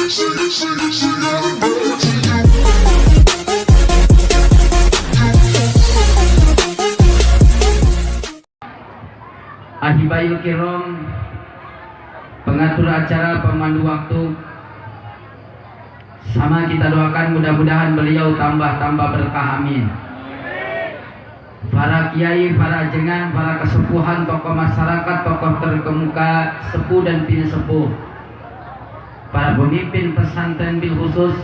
Say, say, say, Ahibail Kirom, pengatur acara, pemandu waktu, sama kita doakan mudah-mudahan beliau tambah-tambah berkah, amin. Para kiai, para jengan, para kesepuhan, tokoh masyarakat, tokoh terkemuka, sepuh dan pinisepuh, para pemimpin pesantren bil khusus,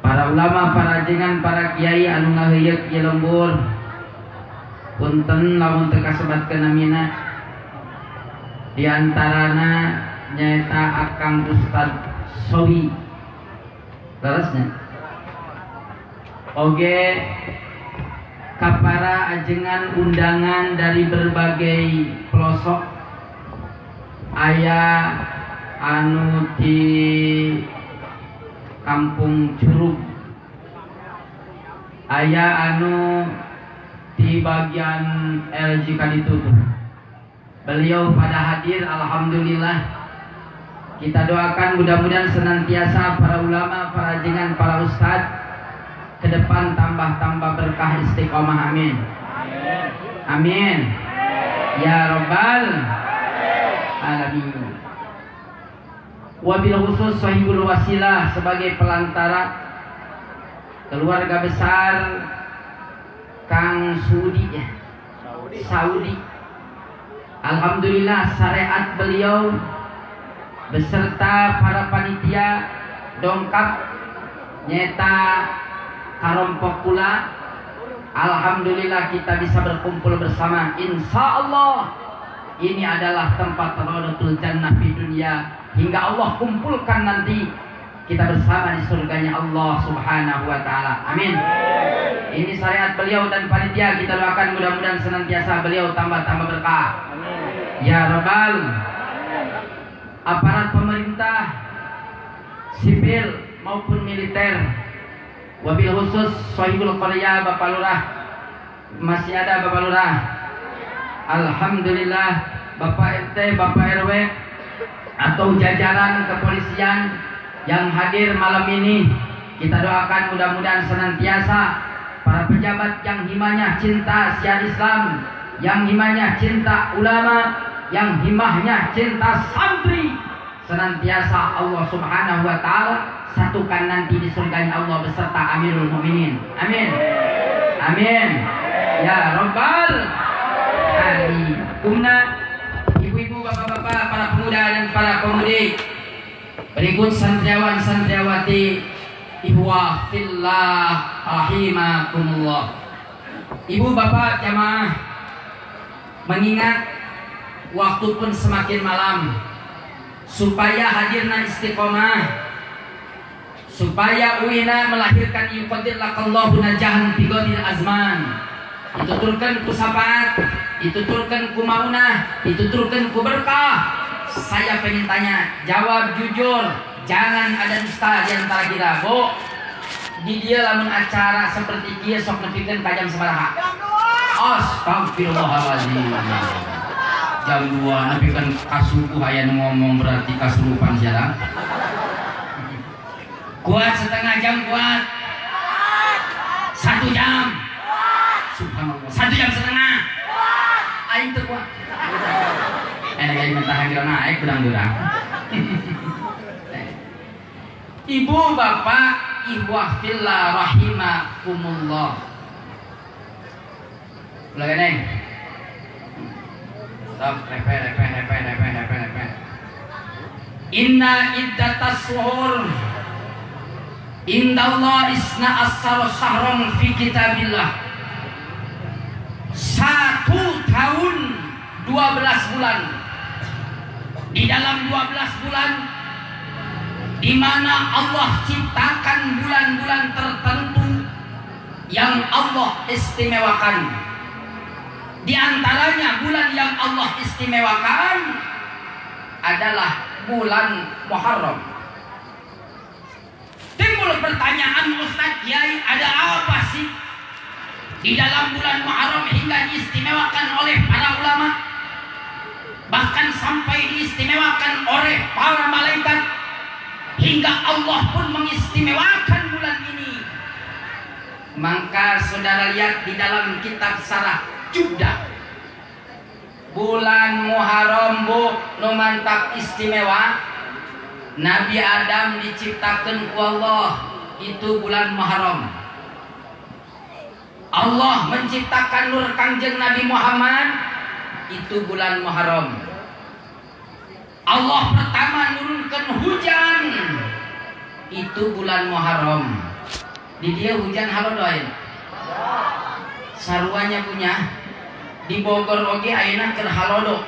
para ulama, para jengan, para kiai anu ngaheuyeuk ieu lembur, punten lamun teu kasebatkeun namina. Di antarana nyaeta Akang Ustad Sowi, leresnya oge kapara ajengan undangan dari berbagai pelosok, aya anu di Kampung Curug, aya anu di bagian LG kaditu tuh. Beliau pada hadir, alhamdulillah. Kita doakan mudah-mudahan senantiasa para ulama, para jengan, para ustadz ke depan tambah-tambah berkah, istiqomah, amin. Amin. Ya Rabbal Alamin. Wabil khusus sahibul wasilah sebagai pelantara, keluarga besar Kang Sudi ya. Saudi. Alhamdulillah, syariat beliau beserta para panitia dongkap nyaeta karompok pula. Alhamdulillah, kita bisa berkumpul bersama. Insya Allah ini adalah tempat Raudatul Jannah di dunia hingga Allah kumpulkan nanti kita bersama di surganya Allah Subhanahu wa taala. Amin. Ini syariat beliau dan panitia, kita doakan mudah-mudahan senantiasa beliau tambah-tambah berkah. Ya Rabbal. Aparat pemerintah sipil maupun militer, wabil khusus sahibul qarya Bapak Lurah. Masih ada Bapak Lurah? Alhamdulillah. Bapak RT, Bapak RW atau jajaran kepolisian yang hadir malam ini, kita doakan mudah-mudahan senantiasa para pejabat yang himanya cinta syiar Islam, yang himanya cinta ulama, yang himahnya cinta santri, senantiasa Allah Subhanahu wa taala satukan nanti di surganya Allah beserta Amirul Mukminin. Amin. Amin. Ya Rabbal Alamin. Kumna ibu-ibu, bapak-bapak, para pemuda dan para pemudi, berikut santriawan santriawati, ihwah fillah rahimakumullah. Ibu bapak jamaah, mengingat waktu pun semakin malam, supaya hadirna istiqomah, supaya uina melahirkan yuqaddir lakallahu najahan fi ghadil azman, dituturkan ku syafaat, dituturkan ku maunah, dituturkan ku berkah. Saya pengen tanya, jawab jujur, jangan ada dusta di antara kita. Bu, di dia lamun acara seperti dia sok nepikeun ka jam sabaraha? Astagfirullahaladzim. Jam 2 nepikeun kasuku aya nu ngomong, berarti kasurupan sia. Kuat setengah jam kuat. Satu jam. Subhanallah. 1 jam setengah. Aing teu kuat. Enak aing mentahan kira naik bedang durang. Ibu bapak ihwah fillah rahimakumullah. Ulah neng. Stop, repe, repe, repe, repe, repe, repe. Inna iddatas syuhur indallah isna asyara syahron fi kitabillah. 1 tahun 12 bulan. Di dalam 12 bulan di mana Allah ciptakan bulan-bulan tertentu yang Allah istimewakan. Di antaranya bulan yang Allah istimewakan adalah bulan Muharram. Timbul pertanyaan, Ustadz Kiai, ada apa sih di dalam bulan Muharram hingga diistimewakan oleh para ulama, bahkan sampai diistimewakan oleh para malaikat? Hingga Allah pun mengistimewakan bulan ini. Maka saudara lihat di dalam kitab Sarah Judah, bulan Muharram bu nu mantap istimewa. Nabi Adam diciptakan ku Allah itu bulan Muharram. Allah menciptakan nur Kangjeng Nabi Muhammad itu bulan Muharram. Allah pertama nurunkan hujan itu bulan Muharram. Di dia hujan halo doain. Saruanya punya di Bogor oge ayeuna keur halodo.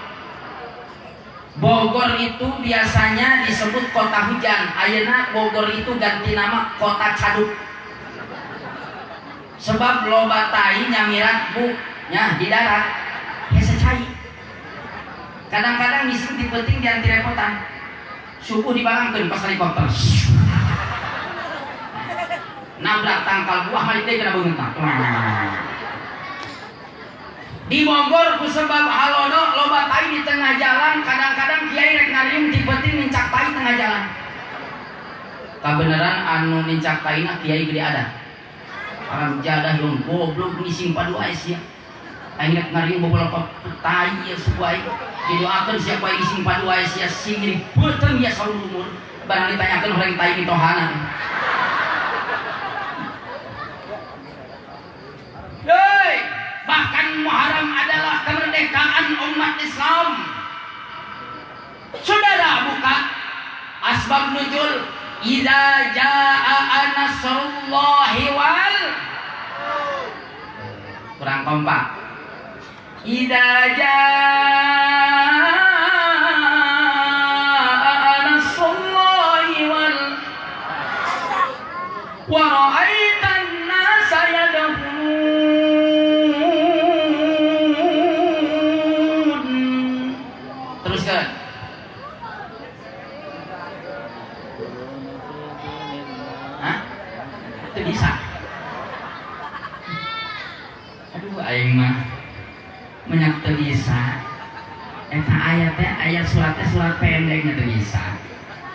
Bogor itu biasanya disebut kota hujan. Ayeuna Bogor itu ganti nama kota caduk. Sebab loba tai nyamirat bu nya di darat hese cai. Kadang-kadang ngising di penting dianti repotan. Subuh dibalangkeun pas helikopter. Nabrak tangkal buah malik deui kana beungeut. Di Bogor ku sebab halodo loba tai di tengah jalan, kadang-kadang kiai rek ngariung di penting nincak tai tengah jalan. Kabeneran anu nincak taina kiai gede adat. Aram jadah dong goblok ngising padu ae sia. Aing rek ngariung bobolokot tai ieu suku aing. Didoakeun sia ku aing ngising padu ae sia sing beuteung ieu saulumur. Barang ditanyakeun horeng tai mitohana. Hei, bahkan Muharram adalah kemerdekaan umat Islam. Saudara buka asbab nuzul idza jaa nasrullahi wal, kurang kompak. Idza jaa nasrullahi wal wa ra'aitan nasa yadkhulun. Teruskan. Hah? Itu bisa. Aduh aing mah menyak teu bisa. Eta ayat teh ayat surat teh surat pendek teu bisa.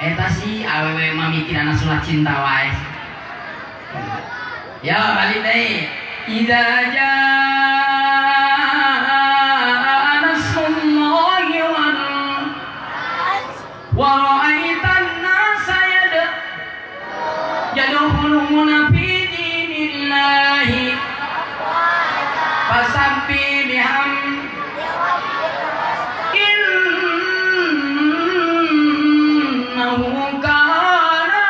Eta si awewe mah mikirana surat cinta wae. Ya balik deui. Idza jaa nasrullahi wal wa ra'aitan nasa yadkhuluna fi dinillahi fasabbih bihamdi innahu kana.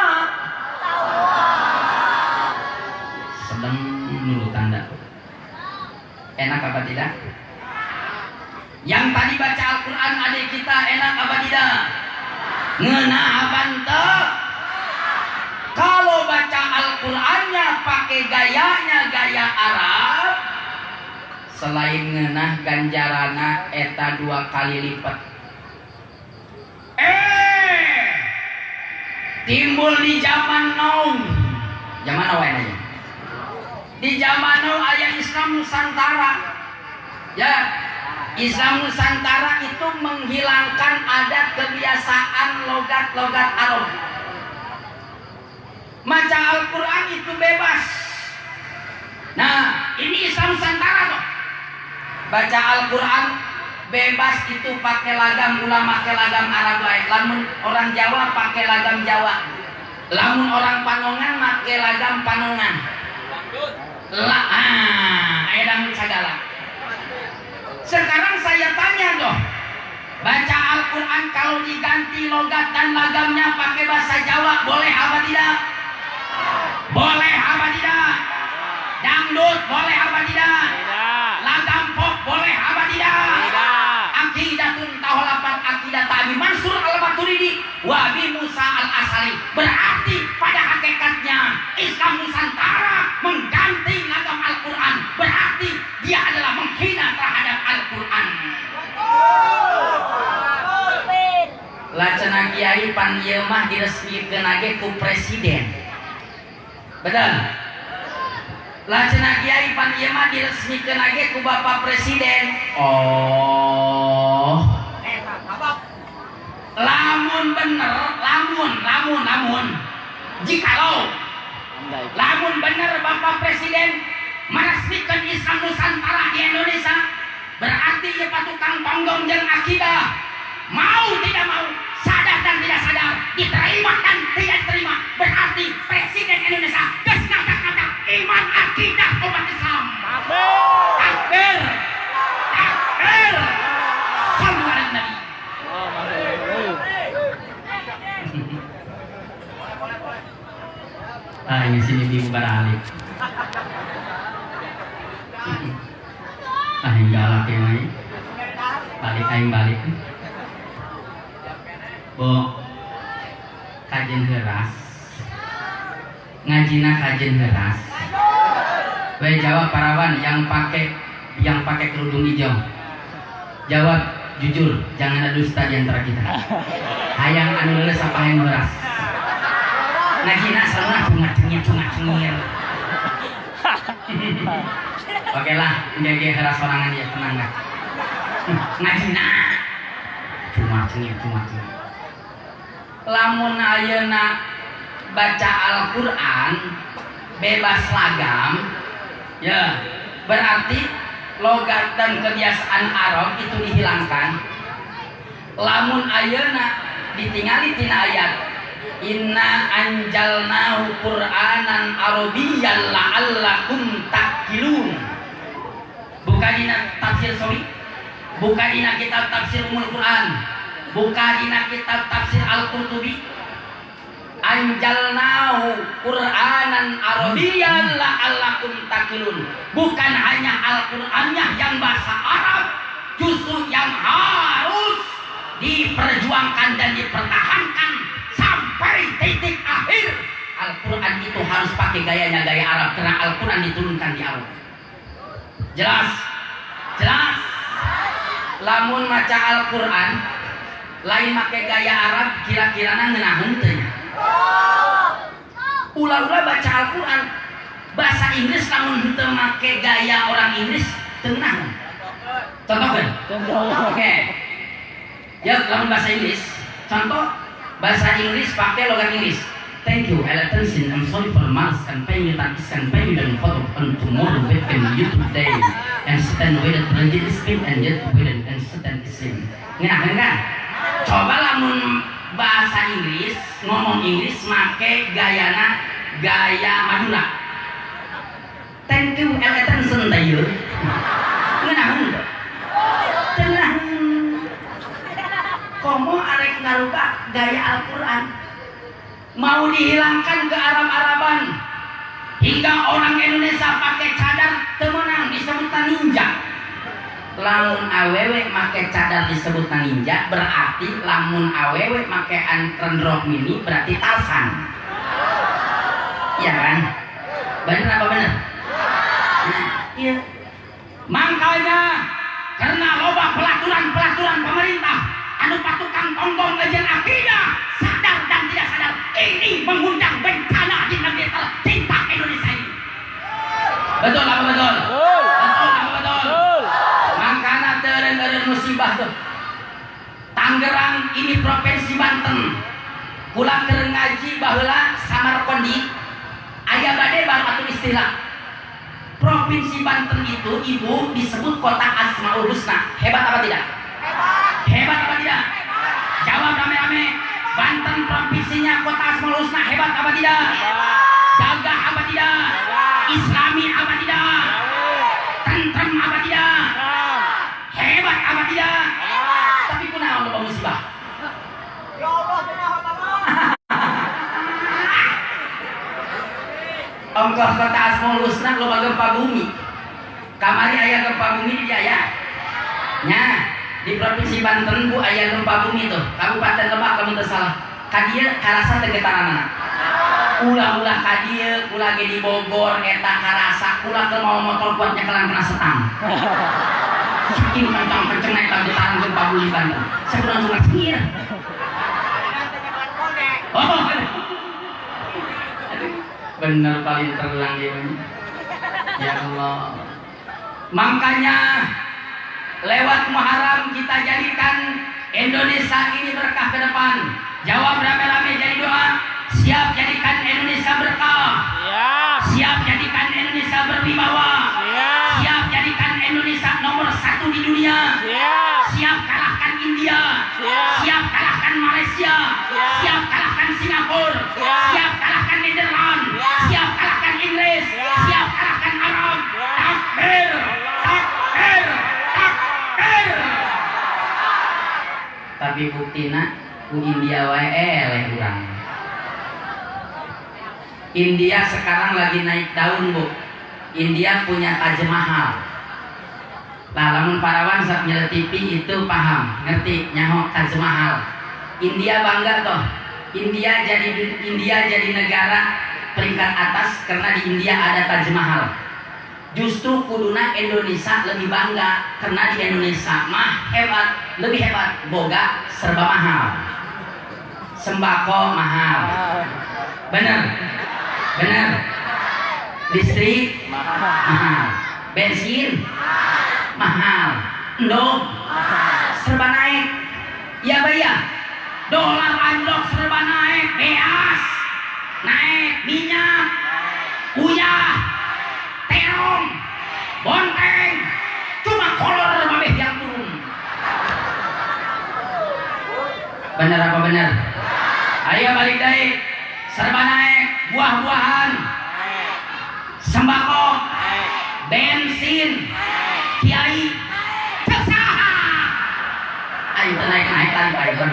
Sedang nunggu tanda. Enak apa tidak? Yang tadi baca Al-Quran adik kita enak apa tidak? Ngeunah apa henteu? Kalau baca Al-Qur'annya pakai gayanya gaya Arab, selain ngeunah ganjarana eta 2 kali lipat. Timbul di zaman now. Zaman apa aja? Di zaman now aya Islam Nusantara. Ya, Islam Nusantara itu menghilangkan adat kebiasaan logat-logat Arab. Maca Al-Quran itu bebas. Nah, ini Islam Nusantara toh. Baca Al-Quran bebas itu pakai lagam ulama, pakai lagam Arab lain. Lamun orang Jawa pakai lagam Jawa. Lamun orang Panongan pakai lagam Panongan. Lah, aya dangdut sagala. Sekarang saya tanya dong, baca Al-Quran kalau diganti logat dan lagamnya pakai bahasa Jawa boleh apa tidak? Boleh apa tidak? Dangdut boleh apa tidak? Lagam pop boleh apa tidak? Aqidatun taholapan aqidat Abi Mansur al-Maturidi wa Abi Musa al-Asari. Berarti pada hakikatnya Islam Nusantara mengganti lagam Al-Quran. Berarti dia adalah menghina terhadap Al-Quran. Lah cenah kiai pan ieu mah diresmikeun ge ku presiden. Betul? Lah cenah kiai pan ieu mah diresmikeun ge ku Bapak Presiden. Oh. Lamun bener, lamun, lamun, lamun, jikalau lamun bener Bapak Presiden meresmikan Islam Nusantara di Indonesia, berarti ya patukang tonggong jeung akidah, mau tidak mau, sadar dan tidak sadar, diterima dan tidak diterima, berarti Presiden Indonesia geus ngata-ngata iman akidah umat Islam. Takbir, takbir, sallu ala nabi. Ah, ini sini ibu baralik. Ah, galak ya mai. Balik aing balik. Bo, kajen heras. Ngajina kajen heras. Weh jawab parawan yang pakai kerudung hijau. Jawab jujur, jangan ada dusta di antara kita. Hayang anu leuleus apa hayang heras? Ngajina selalu cungak cengir. Oke lah, ngege heras sorangan ya, tenang lah. Ngajina cuma cengir, cuma cengir. Lamun ayeuna baca Al-Qur'an bebas lagam, ya berarti logat dan kebiasaan Arab itu dihilangkan. Lamun ayeuna ditingali tina ayat inna anjalnahu qur'anan arabiyyan la'allakum ta'qilun. Buka dina tafsir Sawi, buka dina kitab tafsir Ummul Quran, buka dina kitab tafsir Al-Qurtubi. Anjalnahu qur'anan arabiyyan la'allakum ta'qilun. Bukan hanya Al-Qur'annya yang bahasa Arab, justru yang harus diperjuangkan dan dipertahankan sampai titik akhir. Al-Quran itu harus pakai gayanya gaya Arab, karena Al-Quran diturunkan di Arab. Jelas? Jelas? Lamun maca Al-Quran lain make gaya Arab, kira-kirana ngeunaheun teu nya? Ulah-ulah baca Al-Quran bahasa Inggris lamun henteu make gaya orang Inggris teu ngeunaheun. Contohkeun. Oke. Ya, lamun bahasa Inggris, contoh bahasa Inggris pakai logat Inggris. Thank you, attention. I'm sorry for mask and pay you that and pay you dan photo on tomorrow weekend YouTube day and stand with the transit speed and yet with and stand Islam. Ngenaheun kan? Coba lamun bahasa Inggris, ngomong Inggris make gayana gaya Madura. Thank you, attention tayo. Ngenaheun teu? Tenang. Komo arek ngarubah gaya Al-Quran, mau dihilangkan ke Arab-Araban hingga orang Indonesia pakai cadar temenang disebut ninja. Lamun awewe make cadar disebut ninja, berarti lamun awewe make antren rok mini berarti Tarzan. Iya kan? Bener apa bener? Nah, iya. Makanya karena loba pelaturan-pelaturan pemerintah anu patukang tonggong kajian akidah, sadar dan tidak sadar ini mengundang bencana di negeri tercinta Indonesia ini. Betul apa betul? Betul apa betul? Makanya teureun-eureun musibah tuh. Tangerang ini provinsi Banten. Kula keur ngaji baheula Samarkondi, aya bade baru atuh istilah. Provinsi Banten itu ibu disebut kota Asmaul Husna. Hebat apa tidak? Hebat apa tidak? Jawab rame-rame. Banten provinsinya kota Asmaul Husna, hebat apa tidak? Gagah apa tidak? Islami apa tidak? Tentrem apa tidak? Hebat apa tidak? Tapi kunaon loba musibah? Ya Allah, ongkoh kota Asmaul Husna loba gempa bumi. Kamari aya gempa bumi di Jaya. Nya, di provinsi Banten bu aya gempa bumi tuh, Kabupaten Lebak kalau tidak salah. Ka dieu karasa teu getaranana. Ulah-ulah ka dieu, kula ge di Bogor eta karasa, kula keur mawa motor kuat nyekelan kena setang. Saking kencang-kencengna eta getaran gempa bumi Banten. Sakurang cuma cengir. Oh, bener paling terlang dia. Ya Allah. Makanya lewat Muharram kita jadikan Indonesia ini berkah ke depan. Jawab rame-rame jadi doa. Siap jadikan Indonesia berkah. Siap. Siap jadikan Indonesia berwibawa. Siap. Siap jadikan Indonesia nomor 1 di dunia. Siap. Siap kalahkan India. Siap. Siap kalahkan Malaysia. Siap. Siap kalahkan Singapura. Siap. Siap kalahkan Nederland. Siap. Siap kalahkan Inggris. Siap. Siap kalahkan Arab. Siap. Takbir. Takbir. Takbir. Tapi buktina ku India wae eleh urang. India sekarang lagi naik daun, Bu. India punya Taj Mahal. Lah lamun parawan sok nyele TV itu paham, ngerti nyaho Taj Mahal. India bangga toh. India jadi negara peringkat atas karena di India ada Taj Mahal. Justru kuduna Indonesia lebih bangga karena di Indonesia mah hebat, lebih hebat, boga serba mahal. Sembako mahal. Bener. Bener. Listrik mahal. Bensin mahal. Endog serba naik. Ya bayar. Dolar anjlok serba naik, beas naik, minyak, uyah, terong, bonteng, cuma kolor babeh yang turun. Bener apa bener? Ayo balik deh. Serba naik, buah-buahan, sembako, bensin, kiai, cesaha. Ayo naik-naik lagi, ayo.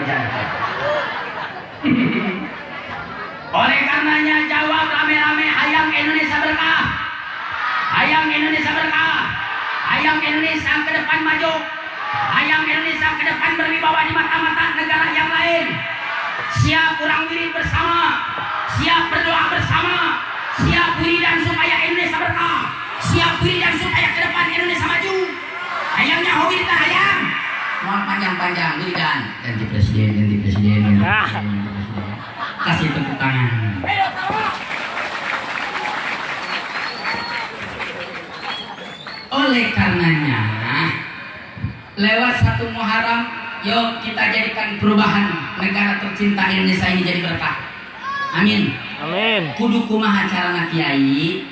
Oleh karenanya jawab rame-rame, hayang Indonesia berkah. Hayang Indonesia berkah. Hayang Indonesia ke depan maju. Hayang Indonesia ke depan berwibawa di mata-mata negara yang lain. Siap kurang wirid bersama, siap berdoa bersama, siap wiridan supaya Indonesia berkah, siap wiridan supaya ke depan Indonesia maju. Hayangnya wiridan hayang. Mau panjang-panjang wiridan. Ganti presiden, ganti presiden, ganti presiden, ganti presiden. Kasih tepuk tangan. Oleh karenanya, lewat 1 Muharram, yuk kita jadikan perubahan negara tercinta Indonesia ini jadi berkah. Amin. Amin. Kudu kumaha carana kiai?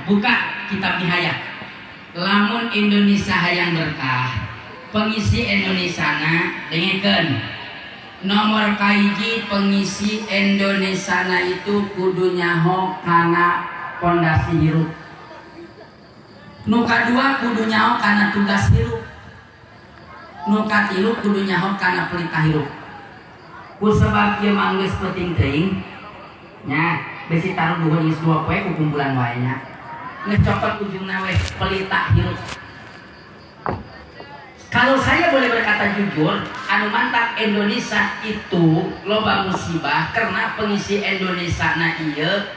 Buka kitab Nihayah. Lamun Indonesia hayang berkah, pengisi Indonesiana dengekeun. Nomor kaiji pengisi Indonesiana itu kudu nyaho kana pondasi hirup. Nu kadua kudu nyaho kana tugas hirup. Nu katilu kudu nyaho kana pelita hirup. Ku sebab ieu mah geus penting teuing nya, besi taruh duhun geus 2 poe ku kumpulan wae nya. Geus cokot ujungna we pelita hirup. Kalau saya boleh berkata jujur, anu mantap Indonesia itu loba musibah karena pengisi Indonesia na ieu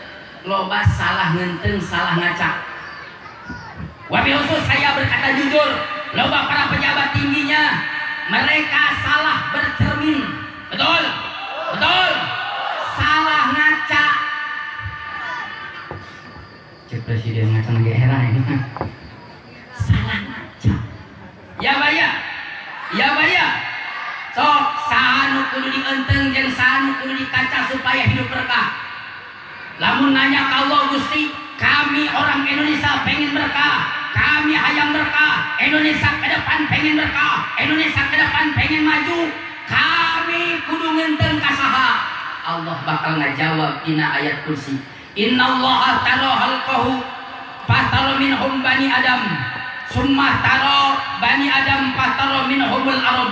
loba salah ngenteng, salah ngaca. Wabil khusus saya berkata jujur, loba para pejabat tingginya mereka salah bercermin. Betul? Betul? Salah ngaca. Cek presiden ngaca lagi era ini. Salah ngaca. Ya baya, ya baya. Sok saha nu kudu dienteng jeung saha nu kudu dikaca supaya hidup berkah. Lamun nanya ka Allah Gusti, kami orang Indonesia pengen berkah, kami hayang berkah, Indonesia ke depan pengen berkah, Indonesia ke depan pengen maju, kami kudu ngenteng ka saha. Allah bakal ngajawab dina ayat kursi. Innallaha tara halqahu fatara minhum bani Adam. Summah taro bani Adam fahtaro minhumul Arab.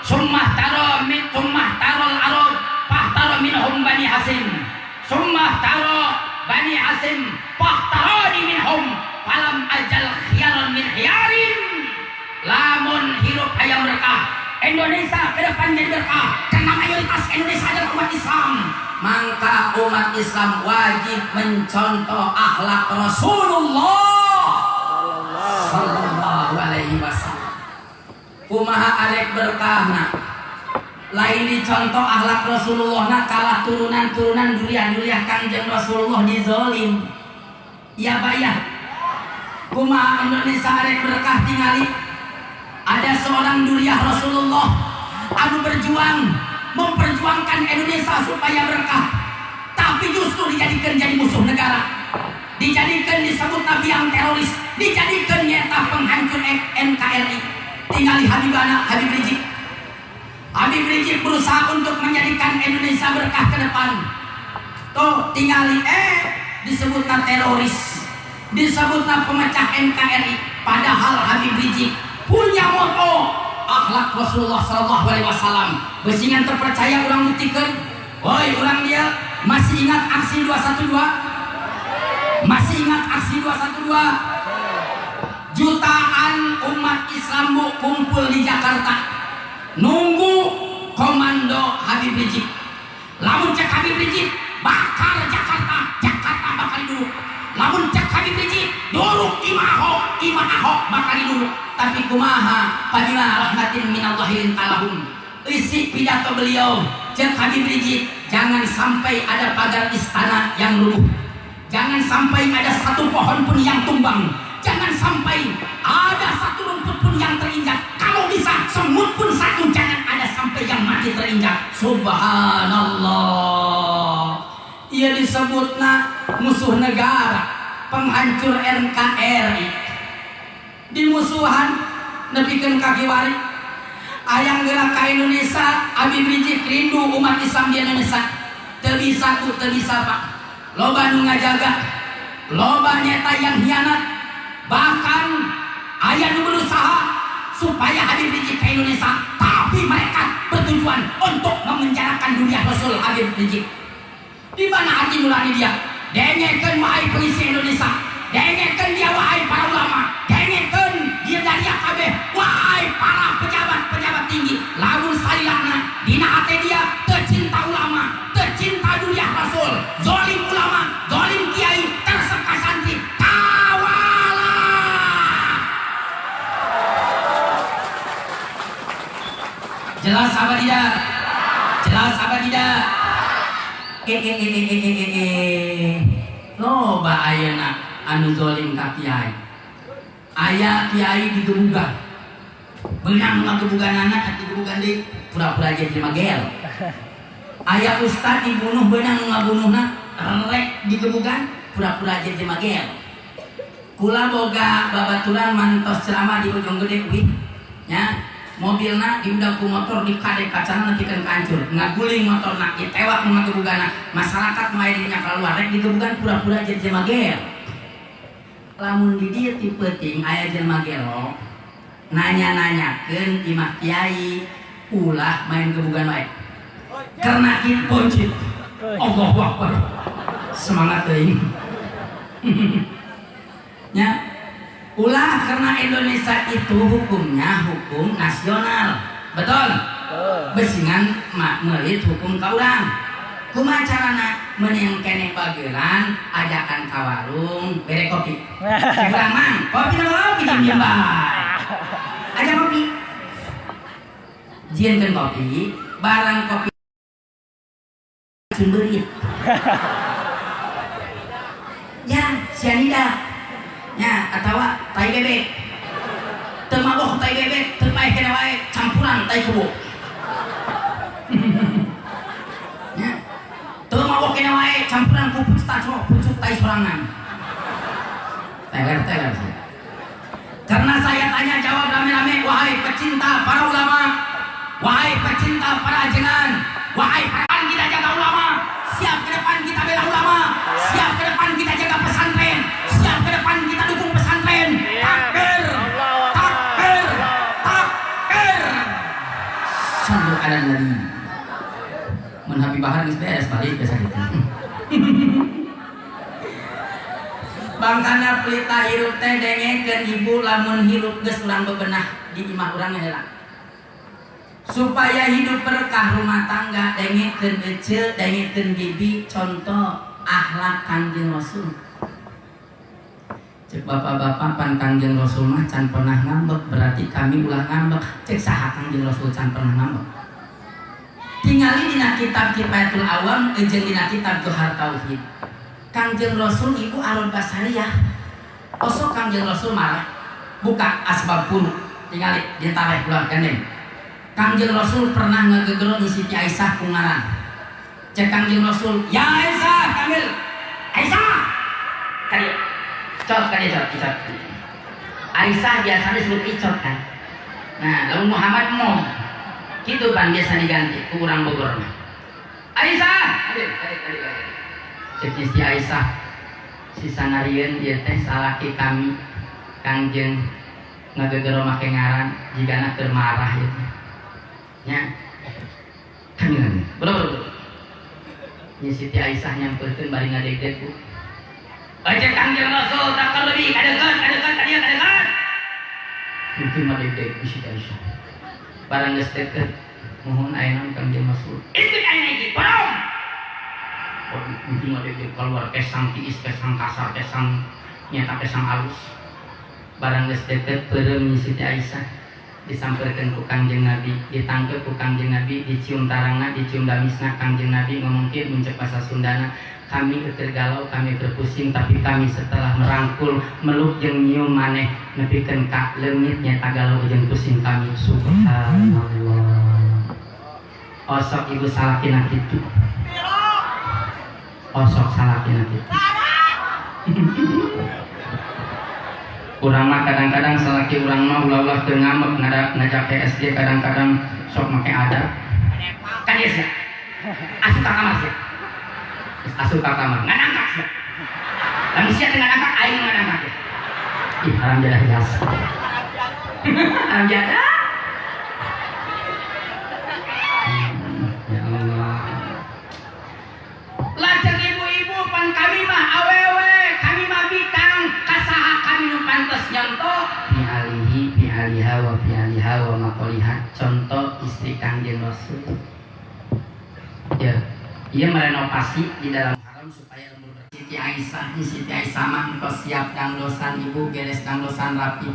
Summah taro min summah tarol Arab fahtaro minhum bani Hasim. Summah taro bani Hasim fahtaroni minhum falam ajal khiyaran min khiyarin. Lamun hirup hayang berkah, Indonesia ke depan jadi berkah karena mayoritas Indonesia adalah umat Islam. Maka umat Islam wajib mencontoh akhlak Rasulullah Sallallahu alaihi wasallam. Kumaha arek berkahna lain dicontoh akhlak Rasulullah na kalah turunan-turunan duriah-duriah Kangjeng Rasulullah dizolim. Ya bayah. Kumaha Indonesia arek berkah tingali ada seorang duriah Rasulullah Anu berjuang memperjuangkan Indonesia supaya berkah, tapi justru dijadikan jadi musuh negara, dijadikan disebut nabi yang teroris, dijadikan nyata penghancur NKRI. Tinggali Habibana Habib Rizieq. Habib Rizieq berusaha untuk menjadikan Indonesia berkah ke depan. Tuh tinggali disebutna teroris, disebutna pemecah NKRI. Padahal Habib Rizieq punya moto akhlak Rasulullah Sallallahu Alaihi Wasallam. Besingan terpercaya orang buktikan. Woi orang dia masih ingat aksi 212? Masih ingat aksi 212? Jutaan umat Islam bu kumpul di Jakarta nunggu komando Habib Rizieq. Lamun cek Habib Rizieq bakar Jakarta, Jakarta bakal dulu. Lamun cek Habib Rizieq duruk imah Ahok, imah Ahok bakal dulu. Tapi kumaha fabima rahmatin minallahi lintalahum. Isi pidato beliau cek Habib Rizieq, jangan sampai ada pagar istana yang rubuh, jangan sampai ada satu pohon pun yang tumbang, jangan sampai ada satu rumput pun yang terinjak. Kalau bisa semut pun satu jangan ada sampai yang mati terinjak. Subhanallah. Ia disebutna musuh negara, penghancur NKRI. Dimusuhan nepikeun ka kiwari. Ayang gerak ka Indonesia, Habib Rizieq rindu umat Islam di Indonesia. Teu bisa ku, teu bisa Pak. Loba nu ngajaga, loba nyeta yang hianat. Bahkan aya nu berusaha supaya Habib Rizieq ke Indonesia, tapi mereka bertujuan untuk memenjarakan dunia Rasul Habib Rizieq. Di mana hati nurani dia? Dengekeun wahai pengisi Indonesia, dengekeun dia wahai para ulama, dengekeun dia dari kabeh wahai para pejabat-pejabat tinggi. Lamun salilana dina hate dia tercinta ulama, tercinta dunia Rasul, zolim ulama, zolim kiai, terseka santri, kawala. Jelas apa tidak? Jelas apa tidak? Loba ayeuna anu zolim ka kiai. Aya kiai digebugan, beunang ngagebuganana digebugan deui, pura-pura jadi magel. Aya ustad dibunuh beunang ngabunuhna, rek digebugan, pura-pura jadi magel. Kula boga babaturan mantos ceramah di Ujung Gede wih nya, mobilna diudag ku motor dikadek kacana nepikeun ka hancur, ngaguling motorna, ditewak nu ngagebugana, masyarakat nu aya di dinya kaluar rek digebugan pura-pura jadi magel. Lamun di dieu ti peuting aya jelema gelo nanya-nanyakeun imah kiai, ulah main gebugan wae. Karena kieu Allahu Akbar. Semangat teuing. Nya, ulah karena Indonesia itu hukumnya hukum nasional. Betul? Besingan meulit hukum ka urang. Kumaha carana meunang keneh bagelan ajakan ka warung bere kopi. Cek urang mang, kopi na kopi diem bae. Aja kopi. Jieunkeun kopi, barang kopi sumberit. Ya, sianida. Ya, atawa tai bebek. Teu mabok tai bebek, teu paeh keneh wae campuran tai kebo. Ya. Teu mabok keneh wae campuran ku pistachio, pucuk tai sorangan. Teler-teler sih. Karena saya tanya jawab rame-rame, wahai pecinta para ulama, wahai pecinta para ajengan, wahai para kita jaga ulama, siap ke depan kita bela ulama, siap ke depan kita jaga pesantren, siap ke depan kita dukung pesantren. Takbir, takbir, takbir. Sallu ala nabi. Mun Habib Bahar geus beres balik biasa gitu. Bangkana pelita hirup teh dengekeun ibu lamun hirup geus urang bebenah di imah urang heula. Supaya hidup berkah rumah tangga dengekeun ece, dengekeun bibi, contoh akhlak Kangjeng Rasul. Cek bapak-bapak pan Kangjeng Rasul mah can pernah ngambek, berarti kami ulah ngambek. Cek saha Kangjeng Rasul can pernah ngambek. Tingali dina kitab Kifayatul Awam jeung dina kitab Johar Tauhid. Kangjeng Rasul ibu Arab Basariyah. Osok Kangjeng Rasul marah, buka asbab puru. Tingali ditareh ulah gandeng. Kangjeng Rasul pernah ngegegero di Siti Aisyah ku ngaran. Cek Kangjeng Rasul, "Ya Aisyah, panggil Aisyah." Ka dieu. Cot ka dieu, cot, icot. Aisyah biasanya disebut icot kan. Nah, lalu Muhammad mau gitu pan biasa diganti ku urang Bogor mah. Aisyah, adik, adik, adik, adik. Cek Siti Aisyah, si sanarieun ieu teh salaki kami Kangjeng ngagegero make ngaran jigana keur marah ieu teh. Nya. Kami bro, bro, bro. Nyi Siti Aisyah nyamperkeun bari ngadegdeg bu. Baca Kangjeng Rasul tak lebih kadekat kadekat kadieu kadekat. Mungkin ngadegdeg ku Siti Aisyah. Barang geus deket, mohon aya naon Kangjeng Rasul. Itu ayeuna iki, borong. Mungkin ngadegdeg keluar kesang tiis, kesang kasar, kesang nyata kesang alus. Barang geus deket peureum Nyi Siti Aisyah disamperkeun ku Kangjeng Nabi, ditangkep ku Kangjeng Nabi, dicium tarangna, dicium damisna. Kangjeng Nabi ngomong kieu mun cek bahasa Sundana, kami keur galau, kami terpusing, tapi kami setelah merangkul, meluk jeung nyium maneh nepikeun ka leungit nyata galau jeung pusing kami. Subhanallah. Osok ibu salakina kitu. Osok salakina kitu. Urang mah kadang-kadang salaki urang mah ulah-ulah teu ngamek ngajak PSG kadang-kadang sok make adab. Kan ieu sia. Asup ka kamar sia. Asup ka kamar, ngadangkak sia. Lamun sia teu ngadangkak aing ngadangkak ya. Ih, haram jadah jasa. Haram jadah. Ya Allah. Lajeng ibu-ibu pan kami mah awewe, kami mah bikang, kasaha kami nu pantes nyontoh fi'alihi fi'aliha wa fi'aliha wa maqoliha, contoh istri Kangjeng Rasul. Ya, ia merenovasi di dalam haram supaya lembur. Siti Aisyah, Siti Aisyah mah engkau siap dangdosan ibu, beres dangdosan rapi.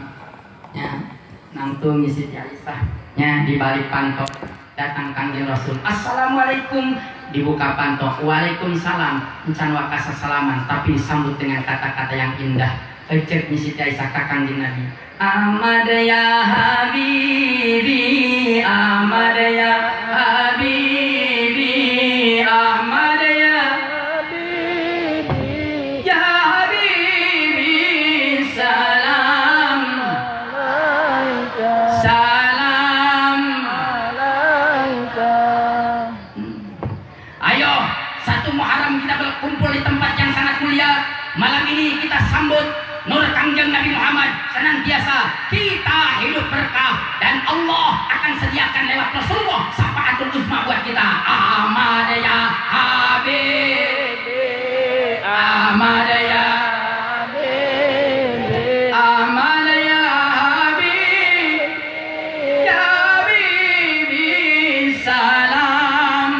Ya, nangtung Siti Aisyah nya di balik panto datang Kangjeng Rasul. Assalamualaikum, dibuka panto, waalaikumsalam, encan wakasa salaman tapi disambut dengan kata-kata yang indah. Ecek Siti Aisyah ka Kangjeng Nabi. Ahmad ya Habibi, Ahmad ya Habibi, Ahmad ya Habibi, ya Habibi, salam salam. Ayo, satu Muharram kita berkumpul di tempat yang sangat mulia. Malam ini kita sambut nur Kangjeng Nabi Muhammad. Senantiasa kita hidup berkah dan Allah akan sediakan lewat Rasulullah syafaatul uzma buat kita. Ahmad ya Habibi, Ahmad ya Habibi, Ahmad ya Habibi, ya Habibi, salam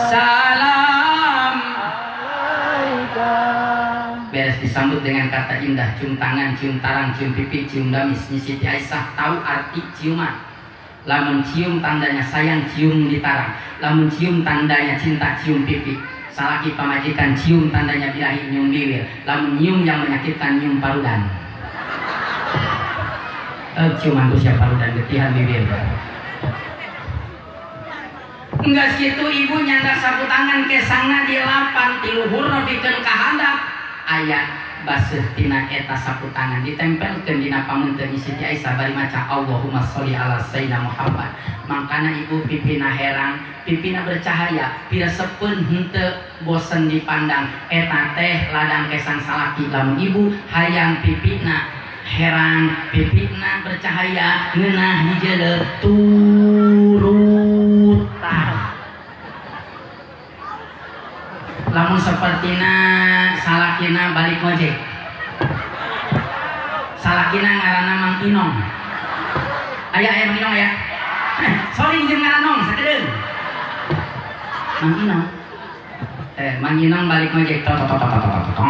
salam. Beres disambut dengan kata indah, cium tangan, cium tarang, cium pipi, cium damis. Nyi Siti Aisyah tahu arti ciuman. Lamun cium tandanya sayang, cium di tarang. Lamun cium tandanya cinta, cium pipi. Salaki pamajikan cium tandanya birahi, nyium bibir. Lamun nyium yang menyakitkan, nyium parudan. Ciuman tuh siapa parudan, getihan bibir. Enggak situ ibu nyandak sapu tangan kesangna di lapan tiluhur nepikeun ka handap. Aya baseuh tina eta sapu tangan ditempelkeun dina pamunteun Siti Aisyah bari maca Allahumma sholli ala sayyidina Muhammad. Mangkana ibu pipina herang, pipina bercahaya, piresepeun henteu bosen dipandang. Eta teh ladang kesang salaki. Lamun ibu hayang pipina herang, pipina bercahaya, ngeunah hijeuleuh turutan. Lamun sepertina salakina balik ngojek, salakina ngaranna Mang Inong. Aya aya Mang Inong aya. Sorry jeung ngaranong sakedeung. Mang Inong. Mang Inong balik ngojek tot tot tot tot tot.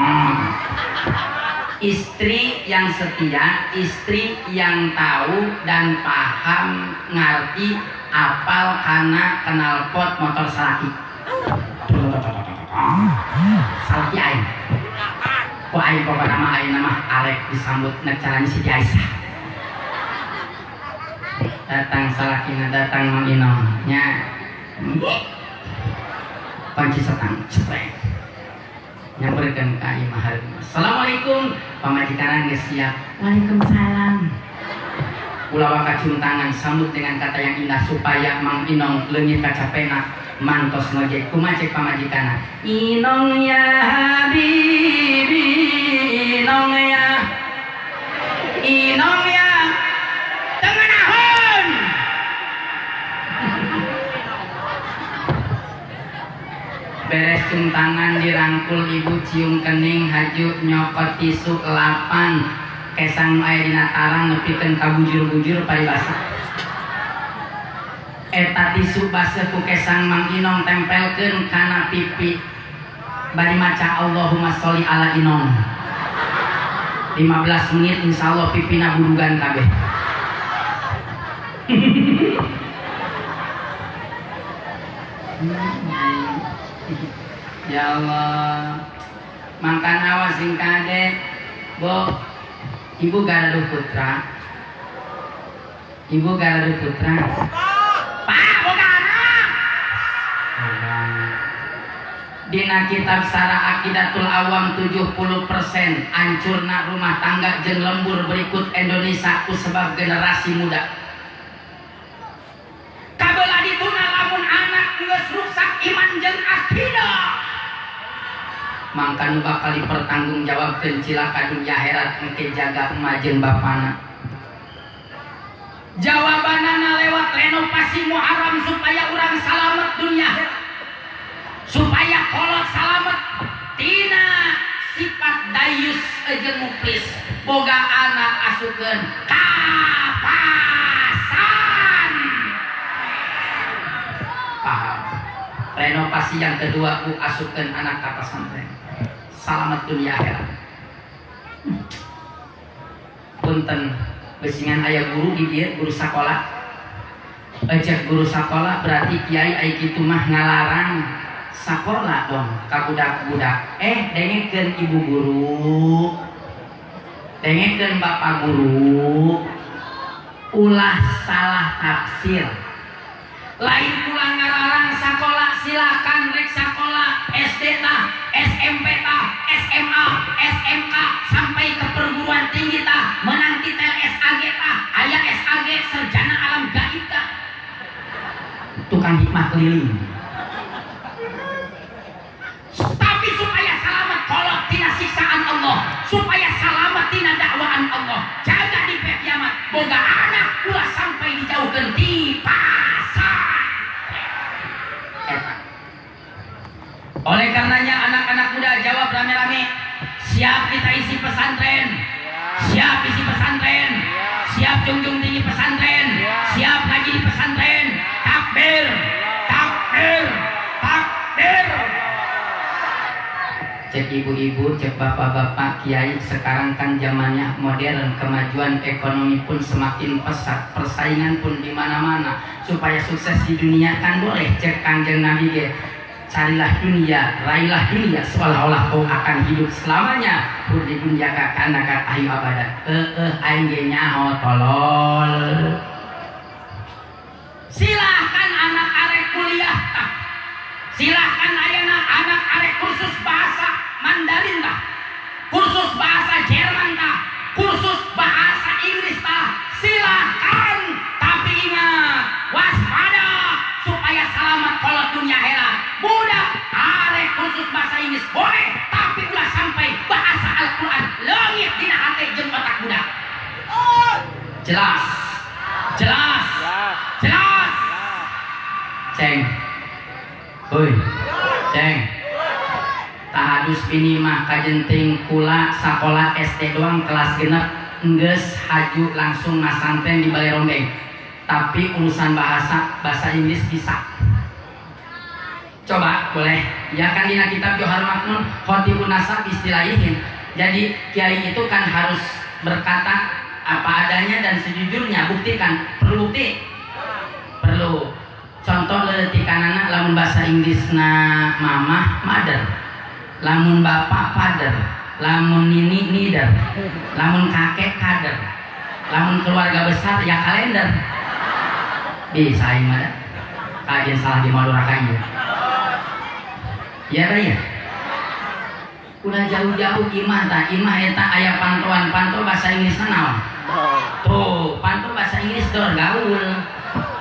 Istri yang setia, istri yang tahu dan paham, ngerti, apal kana knalpot motor salaki. Salaki aing. Ku aing pokona mah aing mah arek disambut nek caranya Siti Aisyah. Datang salakina, datang Mang Inong nya. Kunci setang cetrek. Nyamperkeun ka imah. Assalamualaikum, pamajikan geus siap. Waalaikumsalam. Ulah waka cium tangan, sambut dengan kata yang indah supaya Mang Inong leungit kacapena mantos ngojek. Kumaha cek pamajikana? Inong ya habibi, inong ya, inong ya, tengenahun. Beres cium tangan dirangkul ibu, cium kening, haju nyokot tisu 8. Kesang nu aya dina tarang nepikeun ka bujur-bujur paribasa. Eta tisu baseuh ku kesang Mang Inong tempelkeun kana pipi. Bari maca Allahumma sholli ala Inong. 15 menit insyaallah pipina burugan kabeh. Ya Allah. Makan awas sing kade. Bu, ibu garaduh putra. Ibu garaduh putra. Pak, boga anak. Dina kitab Syarah Aqidatul Awam 70% ancurna rumah tangga jeung lembur berikut Indonesia ku sebab generasi muda. Kabelah dituna lamun anak geus rusak iman jeung akidah. Mangka nu bakal dipertanggungjawabkeun cilaka dunya akhirat engke jaga emak jeung bapana. Jawabanana lewat renovasi Muharram supaya urang salamet dunya akhirat. Supaya kolot salamet tina sifat dayus jeung muflis. Boga anak asukeun kapasan. Paham? Renovasi yang kedua bu asupkeun anak ka pesantren. Salamet dunia akhirat. Punten besingan aya guru di dieu, guru sakola. Ecek guru sakola berarti kiai ai kitu mah ngalarang sakola dong ka budak-budak. Dengekeun ibu guru. Dengekeun bapak guru. Ulah salah tafsir. Lain pulang ngalarang sakola, silakan rek sakola SD tah, SMP tah, SMA, SMK sampai ke perguruan tinggi tah, menang titel SAG tah, aya SAG sarjana alam gaib tah. Tukang hikmah keliling. Tapi supaya selamat kolot tina siksaan Allah, supaya selamat tina dakwaan Allah, jaga di pe kiamat, boga anak ulah sampai dijauhkeun di pasar. Oleh karenanya anak-anak muda jawab rame-rame, siap kita isi pesantren, siap isi pesantren, siap junjung tinggi pesantren, siap lagi di pesantren. Takbir, takbir, takbir. Cek ibu-ibu, cek bapak-bapak, kiai, sekarang kan zamannya modern, kemajuan ekonomi pun semakin pesat, persaingan pun di mana-mana. Supaya sukses di dunia kan boleh, cek Kanjeng Nabi ge. Carilah dunia, raihlah dunia seolah-olah kau akan hidup selamanya. Pur di dunia kakanakan ayu abada. Aing ge nyaho tolol. Silahkan anak arek kuliah tah. Silahkan ayana anak arek kursus bahasa Mandarin tah, kursus bahasa Jerman tah, kursus bahasa Inggris tah. Silahkan, tapi ingat, waspada supaya selamat kolot dunia akhirat. Budak arek kursus bahasa Inggris boleh, tapi ulah sampai bahasa Al-Quran leungit dina hate jeung otak budak. Jelas, jelas, jelas. Ceng, hoi, ceng. Tahadus bini mah kajenting kula sakola SD doang kelas genep enggeus haju langsung ngasanten di Balai Rombeng. Tapi urusan bahasa Inggris bisa. Coba boleh. Ya kan dina kitab Johar Makmun Khotibun Nasab istilahihin. Jadi kiai itu kan harus berkata apa adanya dan sejujurnya, buktikan. Perlu bukti? Perlu. Contoh leuletikanana lamun bahasa Inggrisna mamah mother, lamun bapak father, lamun nini nider, lamun kakek kader, lamun keluarga besar ya kalender. Bisa aing mah kajian salah di Madura ieu. Ya ya. Udah jauh-jauh imah tah, imah eta aya pantoan, panto bahasa Inggrisna naon? Tuh, panto bahasa Inggris door gaul.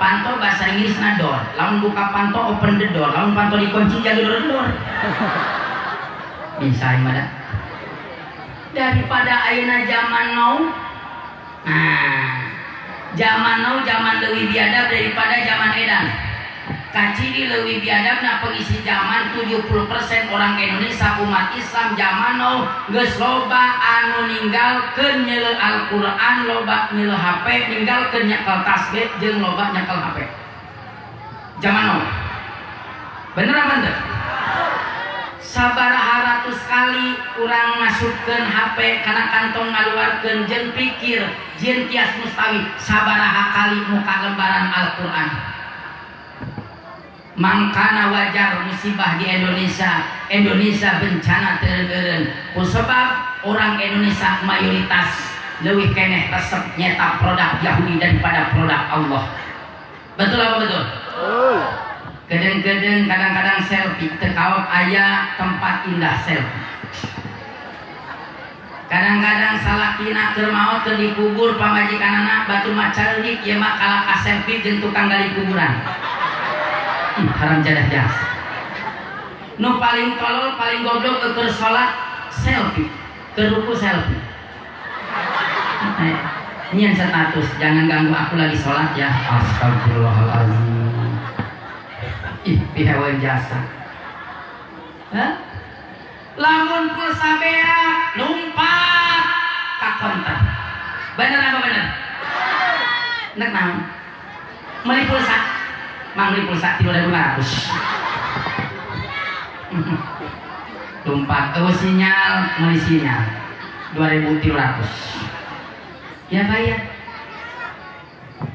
Panto bahasa Inggrisna door. Lamun buka panto open the door, lamun panto dikunci jaga door door. Bisa aing mah. Daripada ayeuna zaman now. Nah, zaman now zaman leuwih biadab daripada zaman edan. Kaciri leuwih biadabna pengisi zaman 70% orang Indonesia umat Islam zaman now geus loba anu ninggalkeun nyeuleuh Al-Qur'an, loba nyeuleuh HP, ninggalkeun nyekel tasbih jeung loba nyekel HP. Zaman now. Bener apa henteu? Sabaraha ratus kali urang masukkeun HP kana kantong ngaluarkeun jeung pikir jeung tias mustawi sabaraha kali muka lembaran Al-Qur'an. Mangkana wajar musibah di Indonesia, Indonesia bencana teureun-eureun. Kusebab orang Indonesia mayoritas leuwih keneh resep nyetak produk Yahudi daripada produk Allah. Betul apa betul? Betul. Kedeng-kedeng kadang-kadang selfie teu kaop aya tempat indah selfie. Kadang-kadang salakina keur maot keur dikubur pamajikanana batur mah ceurik ieu mah kalah ka selfie jeung tukang gali kuburan. Haram jadah jas. Nu paling tolol, paling goblok keur salat selfie, keur ruku selfie. Nyian status, jangan ganggu aku lagi salat ya. Astagfirullahalazim. Ih, piheweun jasa. Hah? Lamun pulsa beak lompat ka konter. Bener apa bener? Nek naon? Meuli pulsa. Mang beli pulsa 3.500. Lompat, eueuh sinyal, meuli sinyal 2.300. Ya bayar.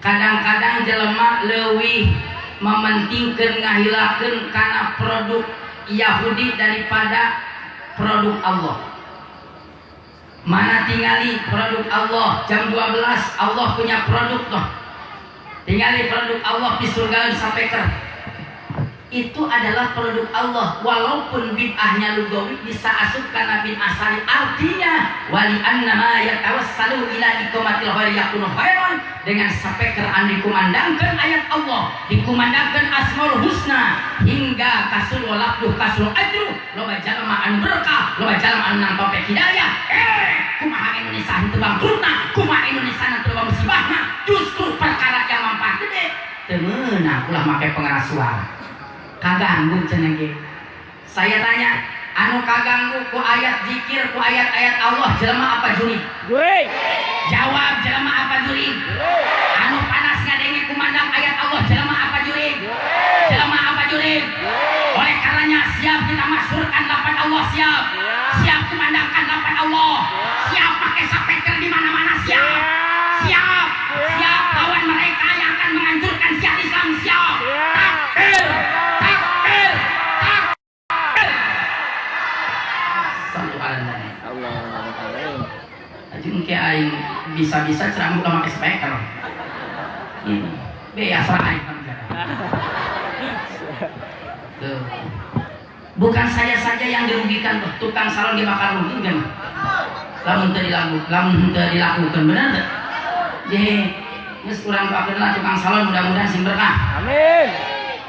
Kadang-kadang jelema leuwih mementingkeun ngahilakeun kana produk Yahudi daripada produk Allah. Mana tingali produk Allah jam 12 Allah punya produk toh. Tingali produk Allah di surga sapeker. Itu adalah produk Allah walaupun bid'ahnya lugawi bisa asup kana bid'ah sari, artinya wali annama yatawassalu ila iqamatil khair yakunu khairan. Dengan sapeker anu dikumandangkeun ayat Allah, dikumandangkeun asmaul husna hingga kasul walabduh kasul ajru, loba jalma anu berkah, loba jalma anu nangtope hidayah. Kumaha Indonesia henteu bangkrutna, kumaha Indonesia henteu loba musibahna, justru perkara yang manfaat gede teu meunang ulah make pengeras suara. Kaganggu cenah ge. Saya tanya, anu kaganggu ku ayat zikir, ku ayat-ayat Allah jelema apa jurig? Jurig. Jawab, jelema apa jurig? Anu panas ngadenge kumandang ayat Allah jelema apa jurig? Jelema apa jurig? Oleh karenanya siap kita masyhurkan lafaz Allah, siap. Siap kumandangkan lafaz Allah. Siap pakai sapeker di mana-mana, siap. Siap. Siap lawan mereka yang akan menghancurkan syiar Islam, siap. Takbir. Takbir. Takbir. Sallu ala nabi. Ajeng ke aing bisa-bisa ceramah ulah make speaker. Biasa aing kan. Tuh. Bukan saya saja yang dirugikan tuh, tukang salon dia bakal rugi kan. Lamun teu dilakukan, lamun teu dilakukan bener teu? Ye, geus urang doakeun lah tukang salon mudah-mudahan sing berkah. Amin.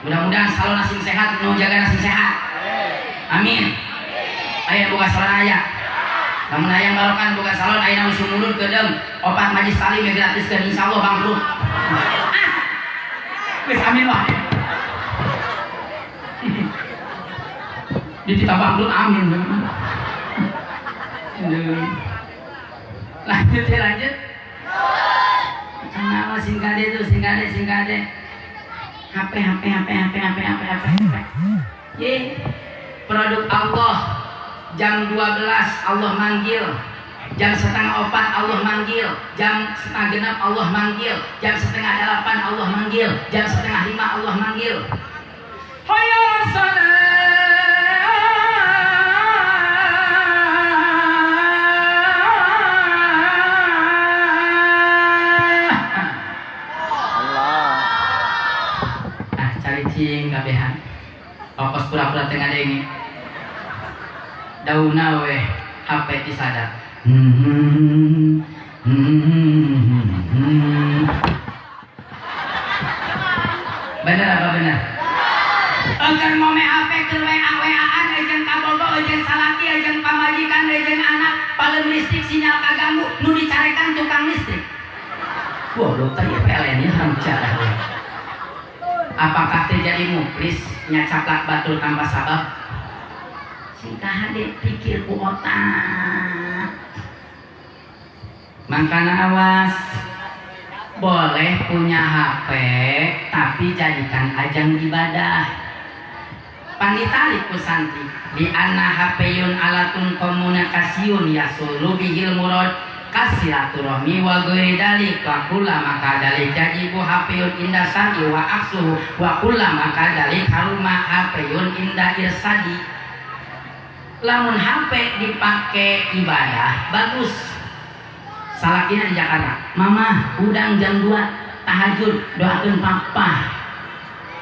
Mudah-mudahan salon sing sehat, nu jaga sing sehat. Amin. Aya boga salon aya. Lamun hayang barokan boga salon ayeuna usum mulud kedeung opat majlis talim ya gratiskeun insyaallah bangkrut. Wis amin lah. Dititah bangkrut amin. Lanjut ya lanjut. Kenapa singkade tuh singkade singkade. HP HP HP HP HP HP HP. Ye, produk Allah. Jam 12 Allah manggil, jam 3:30 Allah manggil, jam 5:30 Allah manggil, jam 7:30 Allah manggil, jam 4:30 Allah manggil. Hayya salat. Allah. Ongkos pura-pura tengah denge. Dauna weh HP disadar. Bener apa bener? Engker ngome HP keur WA-WA-an jeung kabogo jeung salaki jeung pamajikan jeung anak palem listrik sinyal kaganggu nu dicarekan tukang listrik. Wah, dokter ya PLN ya hancur. Apakah terjadi muflis nyacaplak batur tanpa sabab? Sing kahade pikir ku otak. Makanya awas, boleh punya HP tapi jadikan ajang ibadah. Panitarik ku santri di anna HP-yun alatun komunikasiun yasulu bihil murad kasilaturahmi wa ghairi dalik wa kulla maka dalik yajibu HP-yun inda sari wa aksuhu wa kulla maka dalik haruma HP-yun inda irsadi. Lamun HP dipakai ibadah bagus. Salakina di Jakarta, mama udang jam 2 tahajud doakan papa,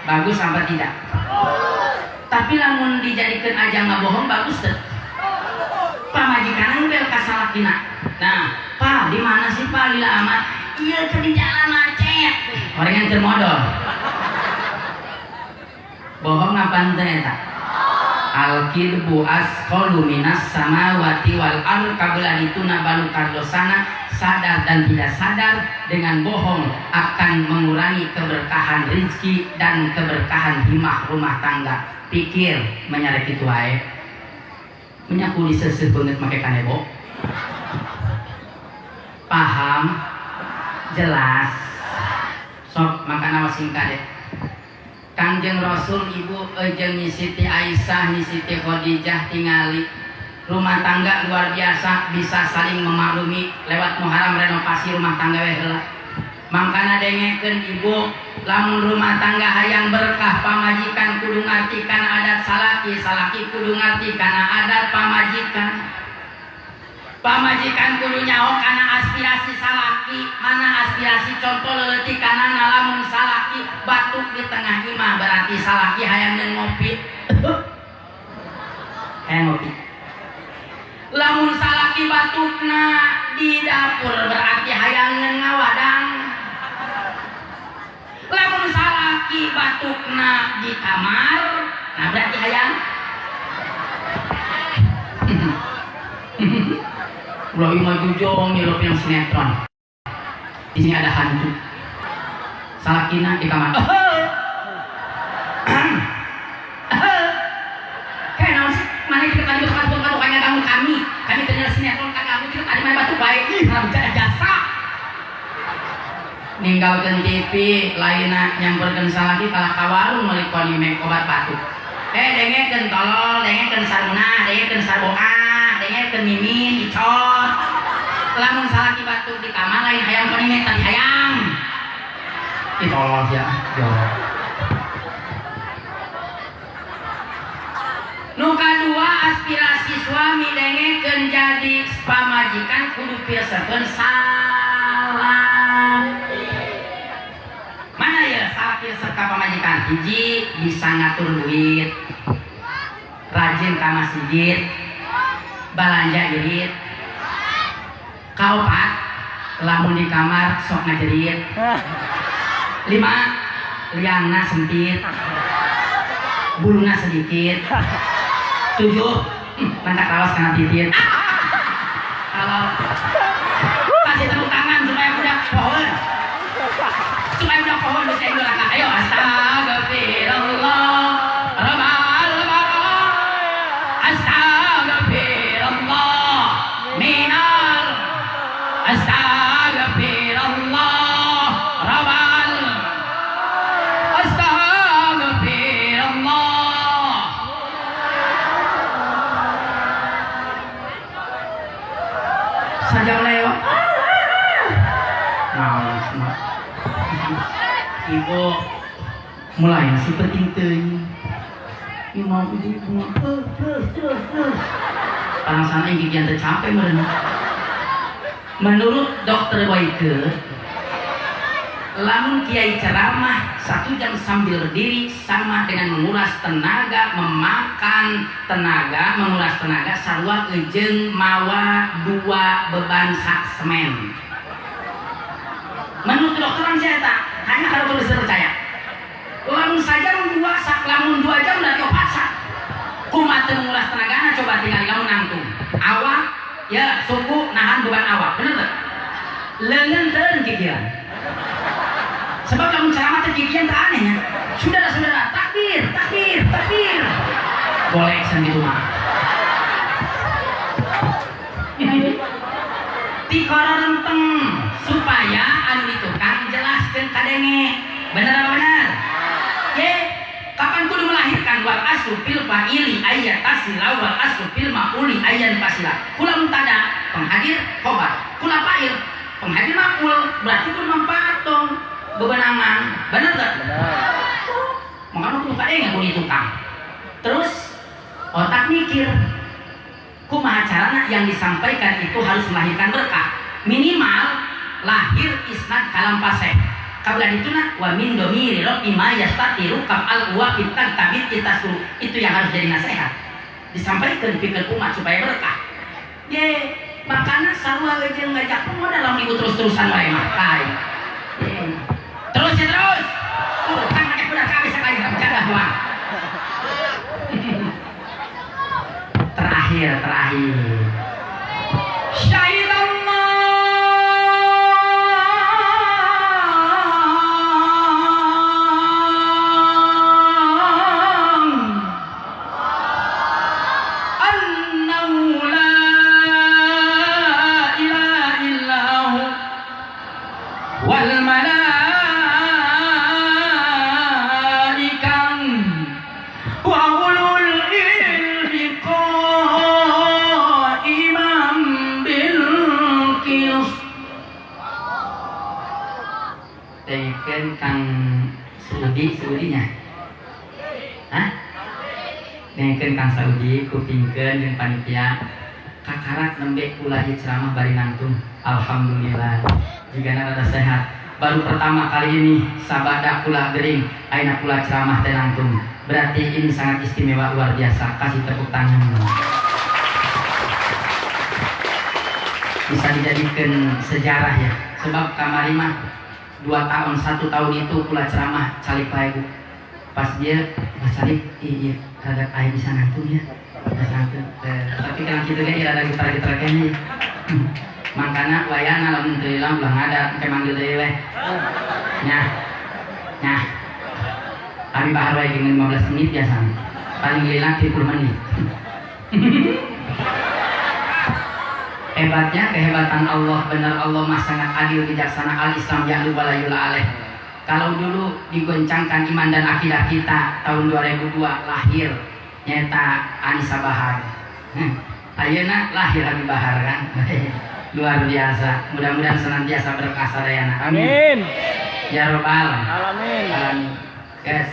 bagus apa tidak? Tapi lamun dijadikan aja nggak bohong bagus deh. Pamajikan bel ka salakina. Nah, pa di mana sih pa lila amat? Iya ke di jalan macet. Orang yang termodal. Bohong apa ente eta? Al-kidbu asqalu minas samawati wal ard kabla dituna balu kardosana. Sadar dan tidak sadar dengan bohong akan mengurangi keberkahan rizki dan keberkahan himah rumah tangga. Pikir menyarek itu wae. Menyaku diseseh banget make kanebo. Paham? Jelas. Sok makan awas singkat deh. Kangjeng Rasul ibu jeung Siti Aisyah, Siti Khadijah tingali rumah tangga luar biasa bisa saling memaklumi lewat muharam renovasi rumah tangga we heula. Mangkana dengekeun ibu lamun rumah tangga hayang berkah pamajikan kudu ngarti kana adat salaki, salaki kudu ngarti kana adat pamajikan. Pamajikan kudu nyaho kana aspirasi salaki, mana aspirasi contoh leutik kana lamun salaki batuk di tengah imah berarti salaki hayang ngopi. Hayang ngopi. Lamun salaki batukna di dapur berarti hayang ngawadang. Lamun salaki batukna di kamar, nah berarti hayang. Ulah imah jujong ngirup yang sinetron. Di sini ada hantu. Salakina di kamar. Kayak naon sih? Mana kita tadi batuk kayaknya kamu kami. Kami ternyata sinetron kan kamu kita tadi mana batuk baik. Ih, haram jasa. Ninggalkeun TV lainna nyamperkeun salaki kalah ka warung meuli konimek obat batuk. Dengekeun tolol, dengekeun saruna, dengekeun sarboa. Dengekeun mimin dicot. Lamun salaki batuk di kamar lain hayang konimek tadi hayang. Ditolol sia. Yo. Nu kadua aspirasi suami dengekeun jadi pamajikan kudu pirsakeun salah. Mana ya salaki resep ka pamajikan? Hiji bisa ngatur duit. Rajin ka masjid. Balanja irit. Kaopat lamun di kamar sok ngajerit. 5 liangna sempit. Buluna sedikit. 7 mantak rawas kana titit. Kalau kasih tepuk tangan supaya budak pohon. Supaya budak pohon bisa ibu. Ayo astagfirullah. Rabbal bara. Astagfirullah minal. Astagfirullah rabbal. Astagfirullah. Sajam lewat. Nah, ibu mulai nasi penting teuing. Ieu mau ibu terus terus terus. Orang sana yang gigian tercapek meureun. Menurut dokter Boyke, Lamun kiai ceramah 1 jam sambil berdiri sama dengan menguras tenaga, memakan tenaga, menguras tenaga sarua eujeung mawa 2 beban sak semen. Menurut kedokteran saya tak, hanya kalau bisa percaya. Lamun saja 2 sak, lamun 2 jam berarti 4 sak. Kumaha teu menguras tenagana coba tinggal lamun nangtung. Awak ya suku nahan beban awak, bener teu? Leungeun teu kikiran. Sebab kamu ceramah terkikian tak anehnya. Saudara-saudara, takbir, takbir, takbir. Boleh gitu mah. Tikoro renteng supaya anu itu kan jelaskeun kadenge. Bener apa bener? Ye, kapan kudu melahirkan wal aslu fil fa'ili ayat tasila wal aslu fil ma'uli ayat pasila. Kula mubtada penghadir khobar. Kula fa'il penghadir maf'ul berarti kudu manfaat dong. Bebenangan, bener tak? Makanya kudu kadenge kudu tukang. Terus otak mikir, kumaha carana yang disampaikan itu harus melahirkan berkah. Minimal lahir isnad kalam fasih. Kabla dituna wa min domiri rabbi ma yastatiru kaf al wa fitan tabit itasuru. Itu yang harus jadi nasihat. Disampaikan pikir umat supaya berkah. Ye, makana sarua jeung ngajak modal lamun ibu terus-terusan wae mah. Tai. Terus ya terus. Kan make budak kabeh sakali jaga doang. Terakhir. Syahidallah annahu la ilaha illahu wal malaikah wa ulul ilmi qa'iman bil qist. Dengekeun Kang Saudi, Saudinya. Hah? Dengekeun Kang Saudi kupingkeun jeung panitia. Kakarak nembe kula ieu ceramah bari nangtung. Alhamdulillah. Jigana rada sehat. Baru pertama kali ini sabada kula gering ayeuna kula ceramah teh nangtung. Berarti ini sangat istimewa luar biasa. Kasih tepuk tangan. Bisa dijadikan sejarah ya. Sebab kamari mah 2 tahun 1 tahun itu kula ceramah calik wae Bu. Pas dia calik iya rada aya bisa nangtung ya. Bisa nangtung. Tapi kan kitu ge rada getar-getar keneh. Mangkana wayana lamun teu ilang ulah ngadat engke manggil deui weh. Nyah. Nyah. Abi bahar wae jeung 15 menit biasana. Paling lila 30 menit. Hebatnya kehebatan Allah, benar Allah mah sangat adil bijaksana, al-Islam ya'lu wa la yula alaih. Kalau dulu digoncangkan iman dan akidah kita tahun 2002 lahir nyata Anissa Bahar. Ayeuna lahir Habib Bahar kan. Luar biasa. Mudah-mudahan senantiasa berkah sadayana. Amin. Ya robbal alamin. Alamin. Guys.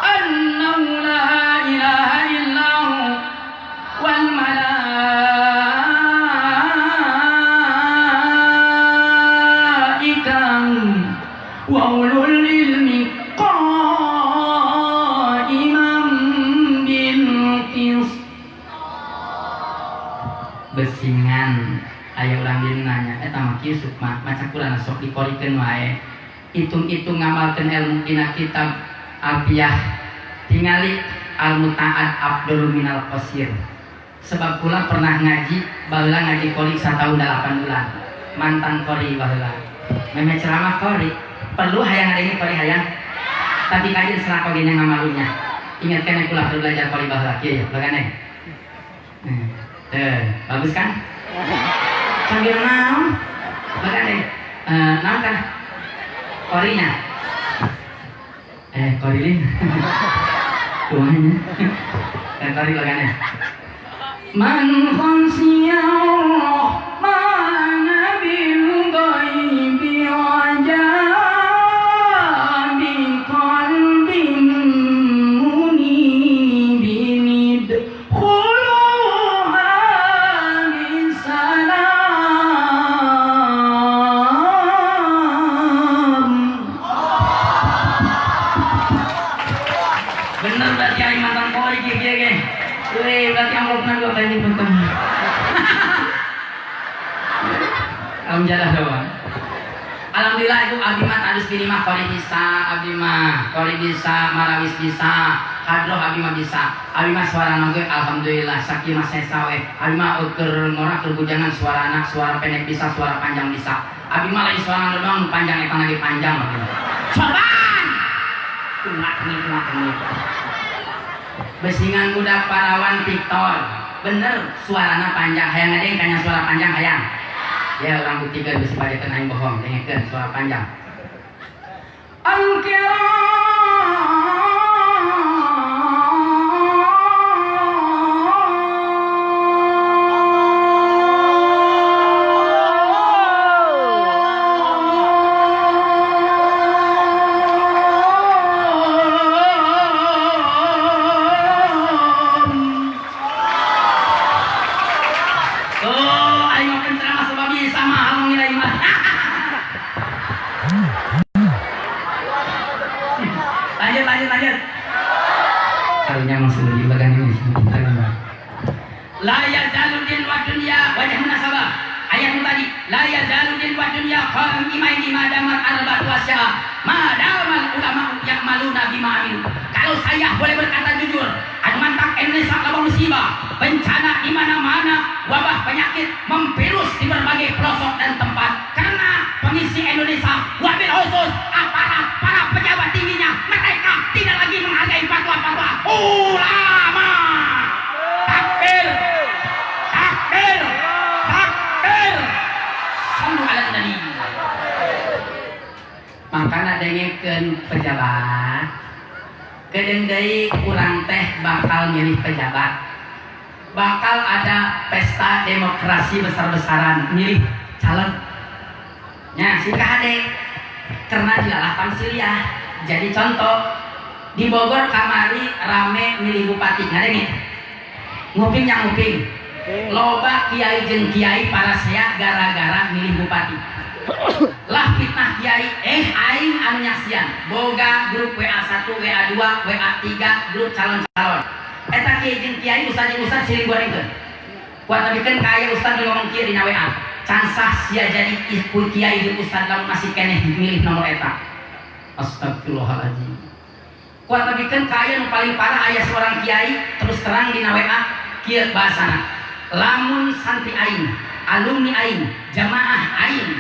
Annahu la ilaha illahu wal malaikah wa ulul ilmi qa'iman bil qist. Besingan aya urang dieun nanya eta mah kieu sukma maca Quran sok dikorikeun wae. Hitung-hitung ngamalkeun ilmu dina kitab Alfiyah tingali al-muta'ad afdalu minal qasir. Sebab kula pernah ngaji baheula ngaji qori 1 tahun 8 bulan. Mantan qori baheula. Meme ceramah qori perlu hayang ngadenge qori hayang. Tapi kajian serah qori nya ngamalunya. Ingat kan kula perlu belajar qori baheula kieu ya, bagane. Bagus kan? Sambil naon? Bagane. Naon kan? Qorinya. Qorilin. Tuanya. Qori bagane. Man khasyiya rahmana bil ghaibi wa jaa bi qalbin munibin. tahun jadah doang. Alhamdulillah ibu abdi mah tadus bini mah qori bisa, abdi mah qori bisa, marawis bisa, hadroh abdi mah bisa. Abdi mah suarana ge alhamdulillah sakieu mah sesa we. Abdi mah keur ngora keur bujangan suarana, suara pendek bisa, suara panjang bisa. Abdi mah lain suarana doang panjang eta lagi panjang abdi mah. Sorban. Tungak nih. Besingan budak parawan Victor. Bener suarana panjang, hayang ngadeng kanya suara panjang hayang. Ya orang buktikan besi bajakan aing bohong, dengekeun suara panjang. Lanjut. Karunya masuk di bagian ini. La yazaludin wa dunya wajah munasabah. Ayat tadi, la yazaludin wa dunya qaimaini ma damat arba'atu asya. Ma damal ulama ya'maluna bima amilu. Kalau saya boleh berkata jujur, anu mantak Indonesia loba musibah, bencana di mana-mana, wabah penyakit memvirus di berbagai pelosok dan tempat. Karena pengisi Indonesia, wabil khusus aparat para pejabat tingginya, mereka tidak lagi menghargai fatwa-fatwa ulama. Takbir, takbir, takbir. Sallu ala nabi. Makana dengekeun pejabat, kedeung deui urang teh bakal milih pejabat. Bakal ada pesta demokrasi besar-besaran milih calon. Nya sing kahade karena dilalah tamsiliah. Jadi contoh di Bogor kamari rame milih bupati, ngadenge. Nguping yang nguping. Loba kiai jeung kiai parasea gara-gara milih bupati. Lah fitnah kiai, aing anu nyaksian. Boga grup WA1, WA2, WA3, grup calon-calon. Eta kiai jeung kiai ustad jeung ustad silih gorengkeun. Kuat tadikeun ka aya ustad nu ngomong kieu dina WA. Can sah sia jadi kiai jeung ustad lamun masih keneh milih nomor eta. Astagfirullahaladzim. Kuat tadikeun ka aya nu paling parah aya seorang kiai terus terang dina WA kieu bahasana. Lamun santri aing, alumni aing, jamaah aing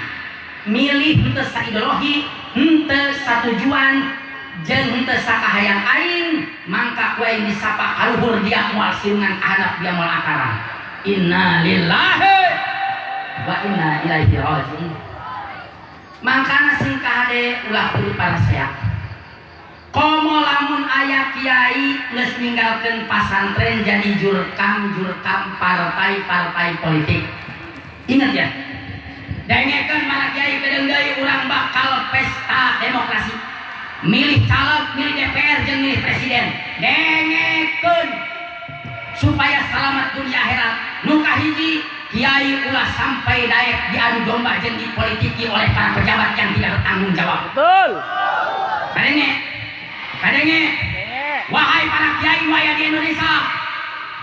milih henteu saideologi, henteu satujuan, jeung henteu sakahayang aing, mangka ku aing disapa kaluhur dia moal sirungan kahandap dia moal akaran. Inna lillahi wa inna ilaihi raji'un. Mangkana sing kahade ulah kudu parasea. Komo lamun aya kiai geus ninggalkeun pasantren jadi jurkam-jurkam partai-partai politik. Ingat ya. Dengekeun para kiai kedeung deui urang bakal pesta demokrasi. Milih caleg, milih DPR jeung milih presiden. Dengekeun supaya selamat dunia akhirat. Nu kahiji kiai ulah sampai daek diadu domba jeung dipolitiki oleh para pejabat yang tidak bertanggung jawab. Betul. Kadenge. Kadenge. Wahai para kiai waya di Indonesia,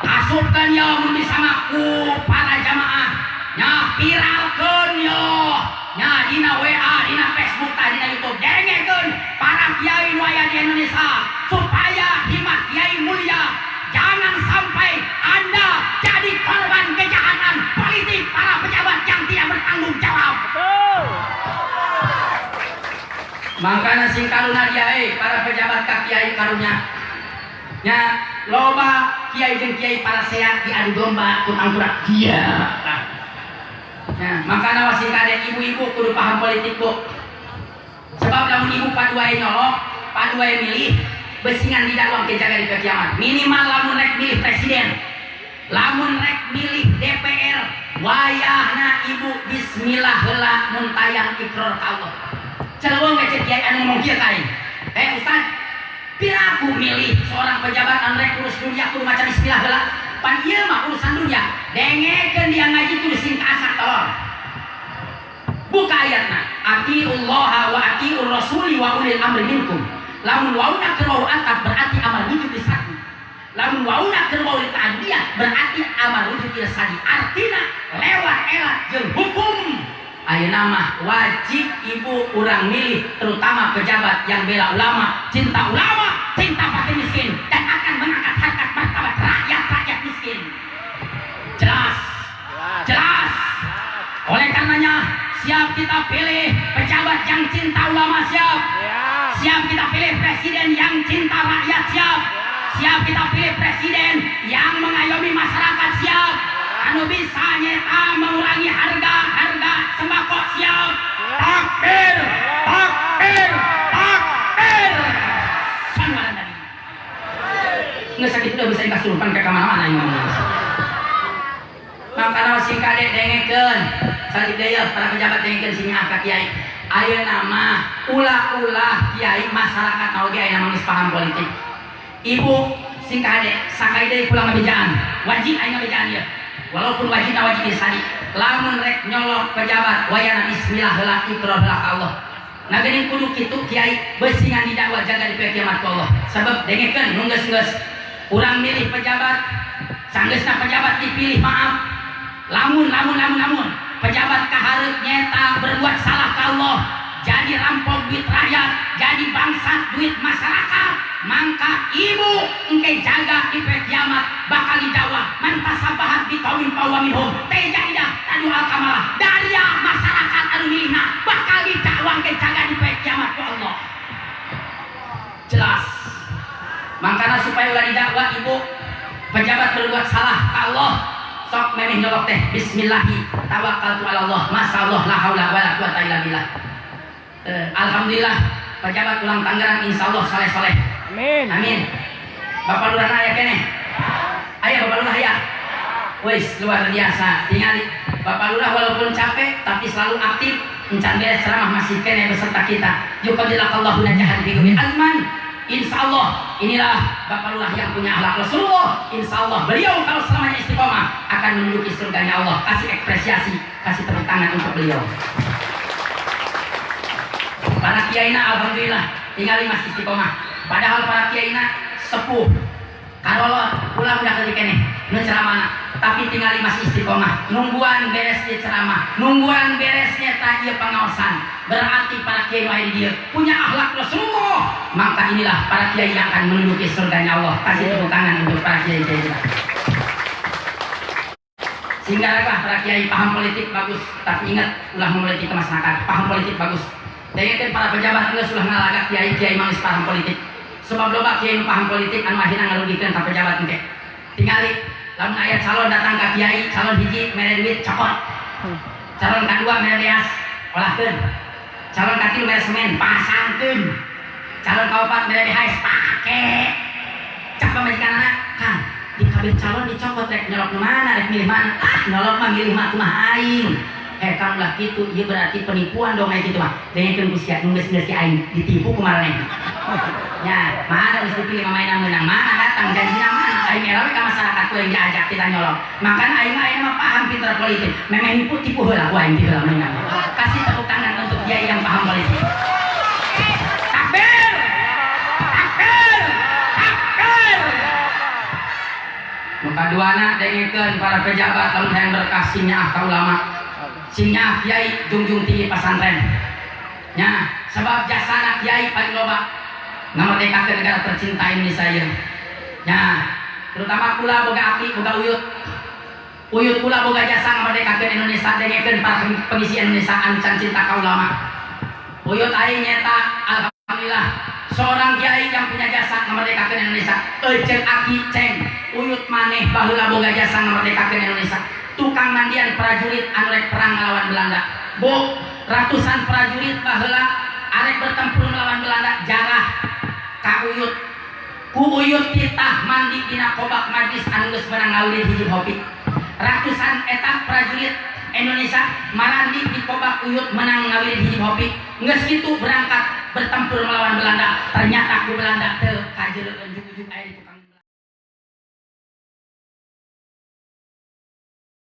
asupkeun yo mun bisa mah ku para jamaah. Nya viralkeun yo. Nya dina WA, dina Facebook, tah dina YouTube. Dengekeun para kiai waya di Indonesia supaya himah kiai mulia. Jangan sampai Anda jadi korban kejahatan politik para pejabat yang tidak bertanggung jawab. Betul. Makanya sing karuna kiai, para pejabat ka kiai karunya. Nya loba kiai jeung kiai para sehat diadu domba ku tangkurak. Iya. Nah, makanya wasing kade ibu-ibu kudu paham politik bu. Sebab lamun ibu paduae nyolok, paduae milih, besingan di dalam kejaga di kiamat. Minimal lamun rek milih presiden, lamun rek milih DPR, wayahna ibu bismillah heula mun tayang ikrar ka Allah. Celeweng ge cek kiai anu ngomong kieu ka aing. Ustaz, piraku milih seorang pejabat anu rek urus dunia kudu maca bismillah heula. Pan ieu mah urusan dunia. Dengekeun dia ngaji kudu sing kaasak tolong. Buka ayatna, atiullaha wa atiur rasuli wa ulil amri minkum. Lamun wauna keur wau ataf berarti amar wujud disatu. Lamun wauna keur wau ta'diyah berarti amar wujud sadi. Artina lewat elat jeung hukum. Ayeuna mah wajib ibu urang milih terutama pejabat yang bela ulama, cinta ulama, cinta fakir miskin, dan akan mengangkat harkat martabat rakyat-rakyat miskin. Jelas, jelas. Oleh karenanya siap kita pilih pejabat yang cinta ulama, siap. Siap kita pilih presiden yang cinta rakyat, siap. Siap kita pilih presiden yang mengayomi masyarakat, siap. Anu bisa nyeta mengurangi harga-harga sembako, siap. Takbir, takbir, takbir. Sanwaran tadi. Nggak sakit udah bisa kasurupan ke kamar-mana ini. Makana sing kade dengekeun, sadik deui para pejabat dengekeun sing ka kiai. Ayeuna mah ulah-ulah kiai masyarakat oge ayeuna mah geus paham politik. Ibu sing kade sakai deui pulang ngabejaan, wajib aing ngabejaan ieu. Walaupun wajib wajib disadi. Lamun rek nyolok pejabat wayana bismillah heula ikrar heula ka Allah. Nah geuning kudu kitu kiai beusingan didakwa jaga di poe kiamat ku Allah. Sabab dengekeun nu geus-geus urang milih pejabat, sanggeusna pejabat dipilih maaf. Lamun lamun lamun lamun pejabat kahareup nyeta berbuat salah ka Allah, jadi rampok duit rakyat, jadi bangsat duit masyarakat, mangka ibu engke jaga di poe kiamat bakal didakwa man tasabahat bi qaumin fa huwa minhum. Teja idah tadu al kamalah daria masyarakat anu milihna bakal didakwa engke jaga di poe kiamat ku Allah. Jelas. Mangkana supaya ulah didakwa ibu pejabat berbuat salah ka Allah, sok memeh nyolok teh bismillahi tawakkaltu ala Allah, masyaallah la haula wala quwata illa billah. Alhamdulillah pejabat ulang Tangerang insyaallah saleh-saleh. Amin. Amin. Bapak Lurah aya keneh? Aya Bapak Lurah aya. Wis luar biasa. Tingali Bapak Lurah walaupun capek tapi selalu aktif, encan beres ceramah masih keneh beserta kita. Yuqadilakallahu najahan fi azman. Insya Allah inilah Bapak Lurah yang punya akhlak Rasulullah. Insya Allah beliau kalau selamanya istiqomah akan menduduki surganya Allah. Kasih ekspresiasi, kasih tepuk tangan untuk beliau. Para kiaina alhamdulillah tinggali masih istiqomah. Padahal para kiaina sepuh, karolot pulang udah kerja keneh nu ceramah, tapi tinggali masih istiqomah. Nungguan beres di ceramah, nungguan beresnya tadi pengawasan. Berarti para kiai nu aya di dieu punya akhlak Rasulullah. Maka inilah para kiai yang akan menduduki surganya Allah. Kasih tepuk tangan untuk para kiai-kiai kita. Sehingga para kiai paham politik bagus, tapi ingat ulah mempolitik ke masyarakat. Paham politik bagus. Dengekeun para pejabat geus ulah ngalagak kiai-kiai mah geus paham politik. Sebab loba kiai nu paham politik anu akhirna ngarugikeun ka pejabat engke. Tingali lamun aya calon datang ka kiai, calon hiji mere duit cokot. Calon kadua mere beas, olahkeun. Calon katilu mere semen, pasangkeun. Calon kaopat mere BHS, pake. Cak pamajikanana, Kang, di kabeh calon dicokot rek nyolok nu mana, rek milih mana? Ah, nyolok mah milih mah kumaha aing. Kang ulah kitu, ieu berarti penipuan dong aya kitu mah. Dengekeun ku sia nu geus-geus ki aing ditipu kumaha. Ya, mana geus dipilih mamaina meunang, mana datang janjina mana? Aing era we ka masyarakat ku yang diajak kita nyolok. Makana aing mah ayeuna mah paham pinter politik. Memeh nipu tipu heula ku aing ti heula meunang. Kasih tepuk tangan untuk kiai yang paham politik. Takbir! Takbir! Takbir! Nu kaduana dengekeun para pejabat lamun hayang berkah sing nyaah ka ulama. Sing nyaah kiai jungjung tinggi pasantren. Nya, sebab jasana kiai paling loba ngamerdekakeun negara tercinta Indonesia ieu. Nya, terutama kula boga aki boga uyut. Uyut kula boga jasa ngamerdekakeun Indonesia, dengekeun para pengisi Indonesia anu can cinta ka ulama. Uyut aing nyeta alhamdulillah seorang kiai yang punya jasa ngamerdekakeun Indonesia. Eceuk aki ceng, uyut maneh baheula boga jasa ngamerdekakeun Indonesia. Tukang mandian prajurit anu rek perang ngelawan Belanda. Bu, ratusan prajurit baheula arek bertempur melawan Belanda jarah ka uyut. Ku uyut titah mandi dina kobak majlis anu geus meunang ngawilin hiji hopi. Ratusan eta prajurit Indonesia marandi di kobak uyut menang ngawilin hiji hopi. Geus kitu berangkat bertempur melawan Belanda. Ternyata ku Belanda teu kajeleukeun ujug-ujug aya di tukang